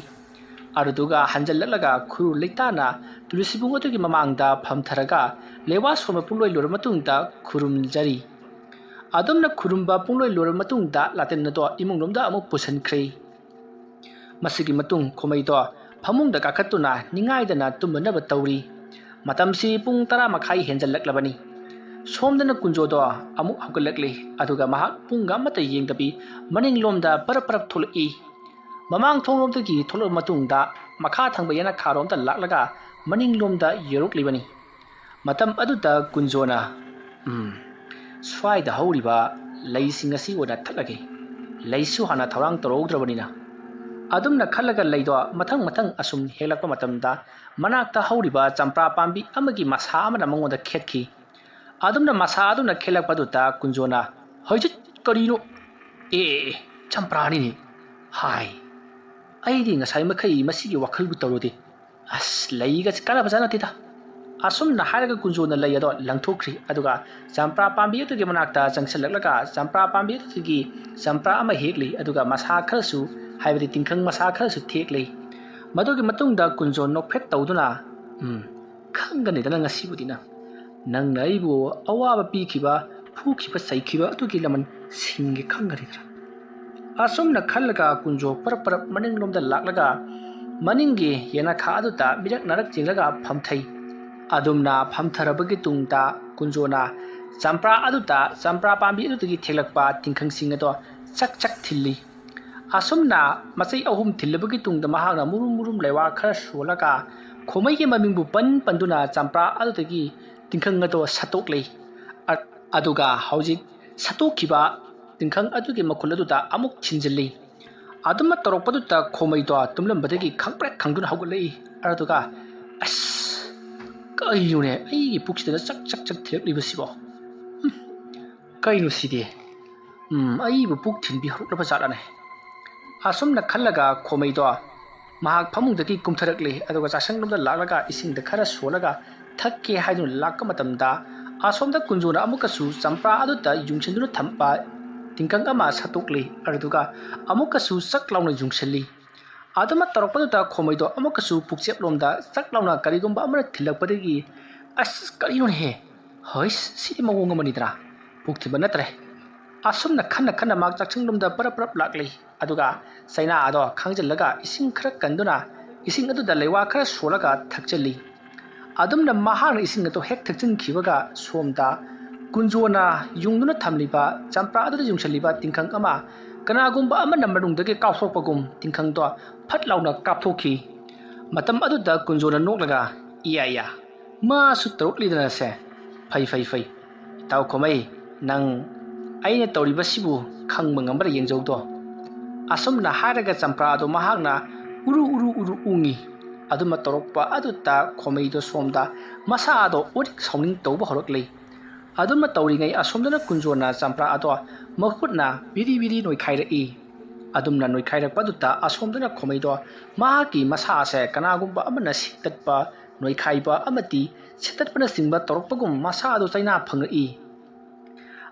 ꯑꯗꯨꯗꯨꯒ ꯍꯟꯖꯜꯂꯛꯂꯒ ꯈꯨꯔꯨ ꯂꯩꯇꯥꯅ ꯇꯨꯂꯁꯤꯕꯣꯡ ꯑꯗꯨꯒꯤ ꯃꯃꯥꯡꯗ ꯐꯝꯊꯔꯒ ꯂꯩꯋꯥ ꯁꯣꯟꯕ ꯄꯨꯡꯂꯣꯏ ꯂꯣꯏꯔꯕ ꯃꯇꯨꯡꯗ ꯈꯨꯔꯨꯝꯖꯔꯤ꯫ ꯑꯗꯨꯝꯅ ꯈꯨꯔꯨꯝꯕ ꯄꯨꯡꯂꯣꯏ ꯂꯣꯏꯔꯕ ꯃꯇꯨꯡꯗ ꯂꯥꯇꯦꯟ ꯑꯗꯣ ꯏꯃꯨꯡꯂꯣꯝꯗ ꯑꯃꯨꯛ ꯄꯨꯁꯤꯟꯈ꯭ꯔꯦ꯫ ꯃꯁꯤꯒꯤ ꯃꯇꯨꯡ ꯈꯣꯃꯩꯗꯣ ꯐꯃꯨꯡꯗ ꯀꯥꯈꯠꯇꯨꯅ ꯅꯤꯡꯉꯥꯏꯗꯅ ꯇꯨꯝꯅꯅꯕ ꯇꯧꯔꯤ꯫ ꯃꯇꯝꯁꯤ ꯄꯨꯡ ꯇꯔꯥ ꯃꯈꯥꯏ ꯍꯦꯟꯖꯜꯂꯛꯂꯕꯅꯤ꯫ ꯁꯣꯝꯗꯅ ꯀꯨꯟꯖꯣꯗꯣ ꯑꯃꯨꯛ ꯍꯧꯒꯠꯂꯛꯂꯤ, ꯑꯗꯨꯒ ꯃꯍꯥꯛ ꯄꯨꯡꯒ ꯑꯃꯠꯇ ꯌꯦꯡꯗꯕꯤ ꯃꯅꯤꯡꯂꯣꯝꯗ ꯄꯔꯞ ꯄꯔꯞ ꯊꯣꯛꯂꯛꯏ꯫ ꯃꯃꯥꯡ ꯊꯣꯡꯂꯣꯝꯗꯒꯤ ꯊꯣꯛꯂꯛꯂꯕ ꯃꯇꯨꯡꯗ ꯃꯈꯥ ꯊꯪꯕ ꯌꯦꯅꯈꯥꯔꯣꯝꯗ ꯂꯥꯛꯂꯒ ꯃꯅꯤꯡꯂꯣꯝꯗ ꯌꯧꯔꯛꯂꯤꯕꯅꯤ꯫ ꯃꯇꯝ ꯑꯗꯨꯗ ꯀꯨꯟꯖꯣꯅ, "ꯎꯝ, ꯁ꯭ꯋꯥꯏꯗ ꯍꯧꯔꯤꯕ ꯂꯩꯁꯤꯡ ꯑꯁꯤ ꯑꯣꯏꯅ ꯊꯠꯂꯒꯦ꯫ ꯂꯩꯁꯨ ꯍꯥꯟꯅ ꯊꯧꯔꯥꯡ ꯇꯧꯔꯧꯗ꯭ꯔꯕꯅꯤꯅ"꯫ ꯑꯗꯨꯝꯅ ꯈꯜꯂꯒ ꯂꯩꯗꯣ ꯃꯊꯪ ꯃꯊꯪ ꯑꯁꯨꯝ ꯍꯦꯛꯂꯛꯄ ꯃꯇꯝꯗ, ꯃꯅꯥꯛꯇ ꯍꯧꯔꯤꯕ ꯆꯝꯄ꯭ꯔꯥ ꯄꯥꯝꯕꯤ ꯑꯃꯒꯤ ꯃꯁꯥ ꯑꯃꯅ ꯃꯉꯣꯟꯗ ꯈꯦꯠꯈꯤ꯫ ꯑꯗꯨꯝꯅ ꯃꯁꯥ ꯑꯗꯨꯅ ꯈꯦꯠꯂꯛꯄꯗꯨꯗ ꯀꯨꯟꯖꯣꯅ, "ꯍꯩꯖꯠ, ꯀꯔꯤꯅꯣ? ꯑꯦ, ꯑꯦ, ꯑꯦ, ꯆꯝꯄ꯭ꯔꯥꯅꯤꯅꯦ꯫ ꯍꯥꯏ, ꯑꯩꯗꯤ ꯉꯁꯥꯏ ꯃꯈꯩ ꯃꯁꯤꯒꯤ ꯋꯥꯈꯜꯕꯨ ꯇꯧꯔꯨꯗꯦ꯫ ꯑꯁ, ꯂꯩꯒꯁꯦ ꯀꯥꯟꯅꯕꯖꯥꯠ ꯅꯠꯇꯦꯗ"꯫ ꯑꯁꯨꯝꯅ ꯍꯥꯏꯔꯒ ꯀꯨꯟꯖꯣꯅ ꯂꯩ ꯑꯗꯣ ꯂꯪꯊꯣꯛꯈ꯭ꯔꯤ꯫ ꯑꯗꯨꯒ ꯆꯝꯄ꯭ꯔꯥ ꯄꯥꯝꯕꯤ ꯑꯗꯨꯒꯤ ꯃꯅꯥꯛꯇ ꯆꯪꯁꯤꯜꯂꯛꯂꯒ ꯆꯝꯄ꯭ꯔꯥ ꯄꯥꯝꯕꯤ ꯑꯗꯨꯗꯒꯤ ꯆꯝꯄ꯭ꯔꯥ ꯑꯃ ꯍꯦꯛꯂꯤ꯫ ꯑꯗꯨꯒ ꯃꯁꯥ ꯈꯔꯁꯨ, ꯍꯥꯏꯕꯗꯤ ꯇꯤꯡꯈꯪ ꯃꯁꯥ ꯈꯔꯁꯨ ꯊꯦꯛꯂꯤ꯫ ꯃꯗꯨꯒꯤ ꯃꯇꯨꯡꯗ ꯀꯨꯟꯖꯣ ꯅꯣꯛꯐꯦꯠ ꯇꯧꯗꯨꯅ, "ꯎꯝ, ꯈꯪꯒꯅꯤꯗꯅ ꯉꯁꯤꯕꯨꯗꯤ ꯅꯪ꯫ ꯅꯪꯅ ꯑꯩꯕꯨ ꯑꯋꯥꯕ ꯄꯤꯈꯤꯕ, ꯐꯨꯈꯤꯕ, ꯆꯩꯈꯤꯕ ꯑꯗꯨꯒꯤ ꯂꯃꯟ ꯁꯤꯡꯒꯦ ꯈꯪꯒꯅꯤꯗꯅ"꯫ ꯑꯁꯨꯝꯅ ꯈꯜꯂꯒ ꯀꯨꯟꯖꯣ ꯄꯔꯞ ꯄꯔꯞ ꯃꯅꯤꯡꯂꯣꯝꯗ ꯂꯥꯛꯂꯒ ꯃꯅꯤꯡꯒꯤ ꯌꯦꯅꯈꯥ ꯑꯗꯨꯗ ꯃꯤꯔꯛ ꯅꯥꯔꯛ ꯌꯦꯡꯂꯒ ꯐꯝꯊꯩ꯫ ꯑꯗꯨꯝꯅ ꯐꯝꯊꯔꯕꯒꯤ ꯇꯨꯡꯗ ꯀꯨꯟꯖꯣꯅ ꯆꯝꯄ꯭ꯔꯥ ꯑꯗꯨꯗ, ꯆꯝꯄ꯭ꯔꯥ ꯄꯥꯝꯕꯤ ꯑꯗꯨꯗꯒꯤ ꯊꯦꯛꯂꯛꯄ ꯇꯤꯡꯈꯪꯁꯤꯡ ꯑꯗꯣ ꯆꯛ ꯆꯛ ꯊꯤꯜꯂꯤ꯫ ꯑꯁꯨꯝꯅ ꯃꯆꯩ ꯑꯍꯨꯝ ꯊꯤꯜꯂꯕꯒꯤ ꯇꯨꯡꯗ ꯃꯍꯥꯛꯅ ꯃꯨꯔꯨꯝ ꯃꯨꯔꯨꯝ ꯂꯩꯋꯥ ꯈꯔ ꯁꯣꯜꯂꯒ ꯈꯣꯃꯩꯒꯤ ꯃꯃꯤꯡꯕꯨ ꯄꯟ ꯄꯟꯗꯨꯅ ꯆꯝꯄ꯭ꯔꯥ ꯑꯗꯨꯗꯒꯤ ꯇꯤꯡꯈꯪ ꯑꯗꯣ ꯁꯠꯇꯣꯛꯂꯤ꯫ ꯑ-, ꯑꯗꯨꯒ ꯍꯧꯖꯤꯛ ꯁꯠꯇꯣꯛꯈꯤꯕ ꯇꯤꯡꯈꯪ ꯑꯗꯨꯒꯤ ꯃꯈꯨꯜ ꯑꯗꯨꯗ ꯑꯃꯨꯛ ꯊꯤꯟꯖꯤꯜꯂꯤ꯫ ꯑꯗꯨꯃꯛ ꯇꯧꯔꯛꯄꯗꯨꯗ ꯈꯣꯃꯩꯗꯣ ꯇꯨꯝꯂꯝꯕꯗꯒꯤ ꯈꯪꯄ꯭ꯔꯦꯛ ꯈꯪꯗꯨꯅ ꯍꯧꯒꯠꯂꯛꯏ꯫ ꯑꯗꯨꯒ, "ꯑꯁ, ꯀꯩꯅꯣꯅꯦ, ꯑꯩꯒꯤ ꯄꯨꯛꯁꯤꯗ ꯆꯛ ꯆꯛ ꯆꯛ ꯊꯤꯜꯂꯛꯂꯤꯕꯁꯤꯕꯣ? ꯎꯝ, ꯀꯩꯅꯣ ꯁꯤꯗꯤ? ꯎꯝ, ꯑꯩꯕꯨ ꯄꯨꯛ ꯊꯤꯟꯕꯤ ꯍꯧꯔꯛꯂꯕ ꯖꯥꯠꯂꯅꯦ?" ꯑꯁꯨꯝꯅ ꯈꯜꯂꯒ ꯈꯣꯃꯩꯗꯣ ꯃꯍꯥꯛ ꯐꯃꯨꯡꯗꯒꯤ ꯀꯨꯝꯊꯔꯛꯂꯤ꯫ ꯑꯗꯨꯒ ꯆꯥꯛꯁꯪꯂꯣꯝꯗ ꯂꯥꯛꯂꯒ ꯏꯁꯤꯡꯗ ꯈꯔ ꯁꯣꯜꯂꯒ ꯊꯛꯀꯦ ꯍꯥꯏꯗꯨꯅ ꯂꯥꯛꯄ ꯃꯇꯝꯗ, ꯑꯁꯣꯝꯗ ꯀꯨꯟꯖꯣꯅ ꯑꯃꯨꯛꯀꯁꯨ ꯆꯝꯄ꯭ꯔꯥ ꯑꯗꯨꯗ ꯌꯨꯡꯁꯤꯟꯗꯨꯅ ꯊꯝꯕ ꯇꯤꯡꯈꯪ ꯑꯃ ꯁꯠꯇꯣꯛꯂꯤ꯫ ꯑꯗꯨꯒ ꯑꯃꯨꯛꯀꯁꯨ ꯆꯛ ꯂꯥꯎꯅ ꯌꯨꯡꯁꯤꯜꯂꯤ꯫ ꯑꯗꯨꯃꯛ ꯇꯧꯔꯛꯄꯗꯨꯗ ꯈꯣꯃꯩꯗꯣ ꯑꯃꯨꯛꯀꯁꯨ ꯄꯨꯛꯆꯦꯞꯂꯣꯝꯗ ꯆꯛ ꯂꯥꯎꯅ ꯀꯔꯤꯒꯨꯝꯕ ꯑꯃꯅ ꯊꯤꯜꯂꯛꯄꯗꯒꯤ, "ꯑꯁ, ꯀꯔꯤꯅꯣꯅꯦꯍꯦ? ꯍꯩꯁ, ꯁꯤꯗꯤ ꯃꯑꯣꯡ ꯑꯃꯅꯤꯗꯅ꯫ ꯄꯨꯛ ꯊꯤꯟꯕ ꯅꯠꯇ꯭ꯔꯦ"꯫ ꯑꯁꯨꯝꯅ ꯈꯟꯅ ꯈꯟꯅ ꯃꯍꯥꯛ ꯆꯥꯛꯁꯪꯂꯣꯝꯗ ꯄꯔꯞ ꯄꯔꯞ ꯂꯥꯛꯂꯤ꯫ ꯑꯗꯨꯒ ꯆꯩꯅꯥ ꯑꯗꯣ ꯈꯥꯡꯖꯤꯜꯂꯒ ꯏꯁꯤꯡ ꯈꯔ ꯀꯟꯗꯨꯅ ꯏꯁꯤꯡ ꯑꯗꯨꯗ ꯂꯩꯋꯥ ꯈꯔ ꯁꯣꯜꯂꯒ ꯊꯛꯆꯜꯂꯤ꯫ ꯑꯗꯨꯝꯅ ꯃꯍꯥꯛꯅ ꯏꯁꯤꯡ ꯑꯗꯨ ꯍꯦꯛ ꯊꯛꯆꯤꯟꯈꯤꯕꯒ ꯁꯣꯝꯗ ꯀꯨꯟꯖꯣꯅ ꯌꯨꯡꯗꯨꯅ ꯊꯝꯂꯤꯕ ꯆꯝꯄ꯭ꯔꯥ ꯑꯗꯨꯗ ꯌꯨꯡꯁꯤꯜꯂꯤꯕ ꯇꯤꯡꯈꯪ ꯑꯃ ꯀꯅꯥꯒꯨꯝꯕ ꯑꯃꯅ ꯃꯅꯨꯡꯗꯒꯤ ꯀꯥꯎꯊꯣꯛꯄꯒꯨꯝ ꯇꯤꯡꯈꯪꯗꯣ ꯐꯠ ꯂꯥꯎꯅ ꯀꯥꯞꯊꯣꯛꯈꯤ꯫ ꯃꯇꯝ ꯑꯗꯨꯗ ꯀꯨꯟꯖꯣꯅ ꯅꯣꯛꯂꯒ, "ꯏꯌꯥ ꯏꯌꯥ, ꯃꯥꯁꯨ ꯇꯧꯔꯛꯂꯤꯗꯅꯁꯦ꯫ ꯐꯩ, ꯐꯩ, ꯐꯩ꯫ ꯏꯇꯥꯎ ꯈꯣꯃꯩ, ꯅꯪ ꯑꯩꯅ ꯇꯧꯔꯤꯕꯁꯤꯕꯨ ꯈꯪꯕ ꯉꯝꯕ꯭ꯔꯥ ꯌꯦꯡꯖꯧꯗꯣ?" ꯑꯁꯨꯝꯅ ꯍꯥꯏꯔꯒ ꯆꯝꯄ꯭ꯔꯥꯗꯣ ꯃꯍꯥꯛꯅ ꯎꯔꯨ ꯎꯔꯨ ꯎꯔꯨ ꯎꯪꯉꯤ꯫ ꯑꯗꯨꯝꯅ ꯇꯧꯔꯛꯄ ꯑꯗꯨꯗ ꯈꯣꯃꯩꯗꯣ ꯁꯣꯝꯗ ꯃꯁꯥꯗꯣ ꯎꯔꯤꯛ ꯁꯥꯎꯅꯤꯡ ꯇꯧꯕ ꯍꯧꯔꯛꯂꯤ꯫ ꯑꯗꯨꯝꯅ ꯇꯧꯔꯤꯉꯩ ꯑꯁꯣꯝꯗꯅ ꯀꯨꯟꯖꯣꯅ ꯆꯝꯄ꯭ꯔꯥ ꯑꯗꯣ ꯃꯈꯨꯠꯅ ꯕꯤꯔꯤ ꯕꯤꯔꯤ ꯅꯣꯏꯈꯥꯏꯔꯛꯏ꯫ ꯑꯗꯨꯝꯅ ꯅꯣꯏꯈꯥꯏꯔꯛꯄꯗꯨꯗ ꯑꯁꯣꯝꯗꯅ ꯈꯣꯃꯩꯗꯣ ꯃꯍꯥꯛꯀꯤ ꯃꯁꯥ ꯑꯁꯦ ꯀꯅꯥꯒꯨꯝꯕ ꯑꯃꯅ ꯁꯤꯠꯇꯠꯄ, ꯅꯣꯏꯈꯥꯏꯕ ꯑꯃꯗꯤ ꯁꯤꯠꯇꯠꯄꯅꯆꯤꯡꯕ ꯇꯧꯔꯛꯄꯒꯨꯝ ꯃꯁꯥ ꯑꯗꯨ ꯆꯩꯅꯥ ꯐꯪꯂꯛꯏ꯫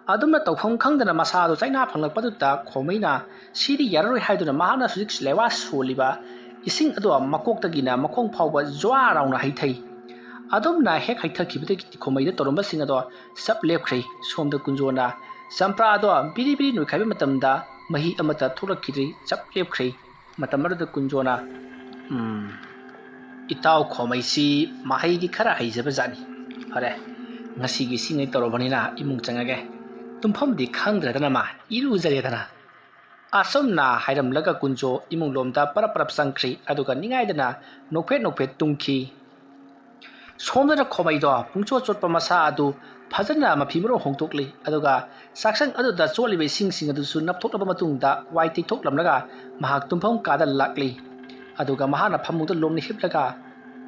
ꯑꯗꯨꯝꯅ ꯇꯧꯐꯝ ꯈꯪꯗꯅ ꯃꯁꯥ ꯑꯗꯨ ꯆꯩꯅꯥ ꯐꯪꯂꯛꯄꯗꯨꯗ ꯈꯣꯃꯩꯅ ꯁꯤꯗꯤ ꯌꯥꯔꯔꯣꯏ ꯍꯥꯏꯗꯨꯅ ꯃꯍꯥꯛꯅ ꯍꯧꯖꯤꯛ ꯂꯩꯋꯥ ꯁꯣꯜꯂꯤꯕ ꯏꯁꯤꯡ ꯑꯗꯣ ꯃꯀꯣꯛꯇꯒꯤꯅ ꯃꯈꯣꯡ ꯐꯥꯎꯕ ꯖ꯭ꯋꯥ ꯂꯥꯎꯅ ꯍꯩꯊꯩ꯫ ꯑꯗꯨꯝꯅ ꯍꯦꯛ ꯍꯩꯊꯈꯤꯕꯗꯒꯤ ꯈꯣꯃꯩꯗ ꯇꯧꯔꯝꯕꯁꯤꯡ ꯑꯗꯣ ꯆꯞ ꯂꯦꯞꯈ꯭ꯔꯦ꯫ ꯁꯣꯝꯗ ꯀꯨꯟꯖꯣꯅ ꯆꯝꯄ꯭ꯔꯥ ꯑꯗꯣ ꯕꯤꯔꯤ ꯕꯤꯔꯤ ꯅꯣꯏꯈꯥꯏꯕ ꯃꯇꯝꯗ ꯃꯍꯤ ꯑꯃꯠꯇ ꯊꯣꯛꯂꯛꯈꯤꯗ꯭ꯔꯤ, ꯆꯞ ꯂꯦꯞꯈ꯭ꯔꯦ꯫ ꯃꯇꯝ ꯑꯗꯨꯗ ꯀꯨꯟꯖꯣꯅ, "ꯎꯝ, ꯏꯇꯥꯎ ꯈꯣꯃꯩꯁꯤ ꯃꯍꯩꯗꯤ ꯈꯔ ꯍꯩꯖꯕ ꯖꯥꯠꯅꯤ꯫ ꯐꯔꯦ, ꯉꯁꯤꯒꯤ ꯁꯤꯉꯩ ꯇꯧꯔꯕꯅꯤꯅ ꯏꯃꯨꯡ ꯆꯪꯉꯒꯦ꯫ ꯇꯨꯝꯐꯝꯗꯤ ꯈꯪꯗ꯭ꯔꯗꯅ ꯃꯥ ꯏꯔꯨꯖꯔꯦꯗꯅ꯫" ꯑꯁꯨꯝꯅ ꯍꯥꯏꯔꯝꯂꯒ ꯀꯨꯟꯖꯣ ꯏꯃꯨꯡ ꯂꯣꯝꯗ ꯄꯔꯞ ꯄꯔꯞ ꯆꯪꯈ꯭ꯔꯤ꯫ ꯑꯗꯨꯒ ꯅꯤꯡꯉꯥꯏꯗꯅ ꯅꯣꯛꯐꯦꯠ ꯅꯣꯛꯐꯦꯠ ꯇꯨꯝꯈꯤ꯫ ꯁꯣꯝꯗꯅ ꯈꯣꯃꯩꯗꯣ ꯄꯨꯡꯆꯣꯠ ꯆꯣꯠꯄ ꯃꯁꯥ ꯑꯗꯨ ꯐꯖꯅ ꯃꯐꯤ ꯃꯔꯣꯟ ꯍꯣꯡꯗꯣꯛꯂꯤ꯫ ꯑꯗꯨꯒ ꯆꯥꯛꯁꯪ ꯑꯗꯨꯗ ꯆꯣꯠꯂꯤꯕ ꯏꯁꯤꯡꯁꯤꯡ ꯑꯗꯨꯁꯨ ꯅꯞꯊꯣꯛꯂꯕ ꯃꯇꯨꯡꯗ ꯋꯥꯏ ꯇꯩꯊꯣꯛꯂꯝꯂꯒ ꯃꯍꯥꯛ ꯇꯨꯝꯐꯝ ꯀꯥꯗ ꯂꯥꯛꯂꯤ꯫ ꯑꯗꯨꯒ ꯃꯍꯥꯛꯅ ꯐꯃꯨꯡꯗ ꯂꯣꯝꯅ ꯍꯤꯞꯂꯒ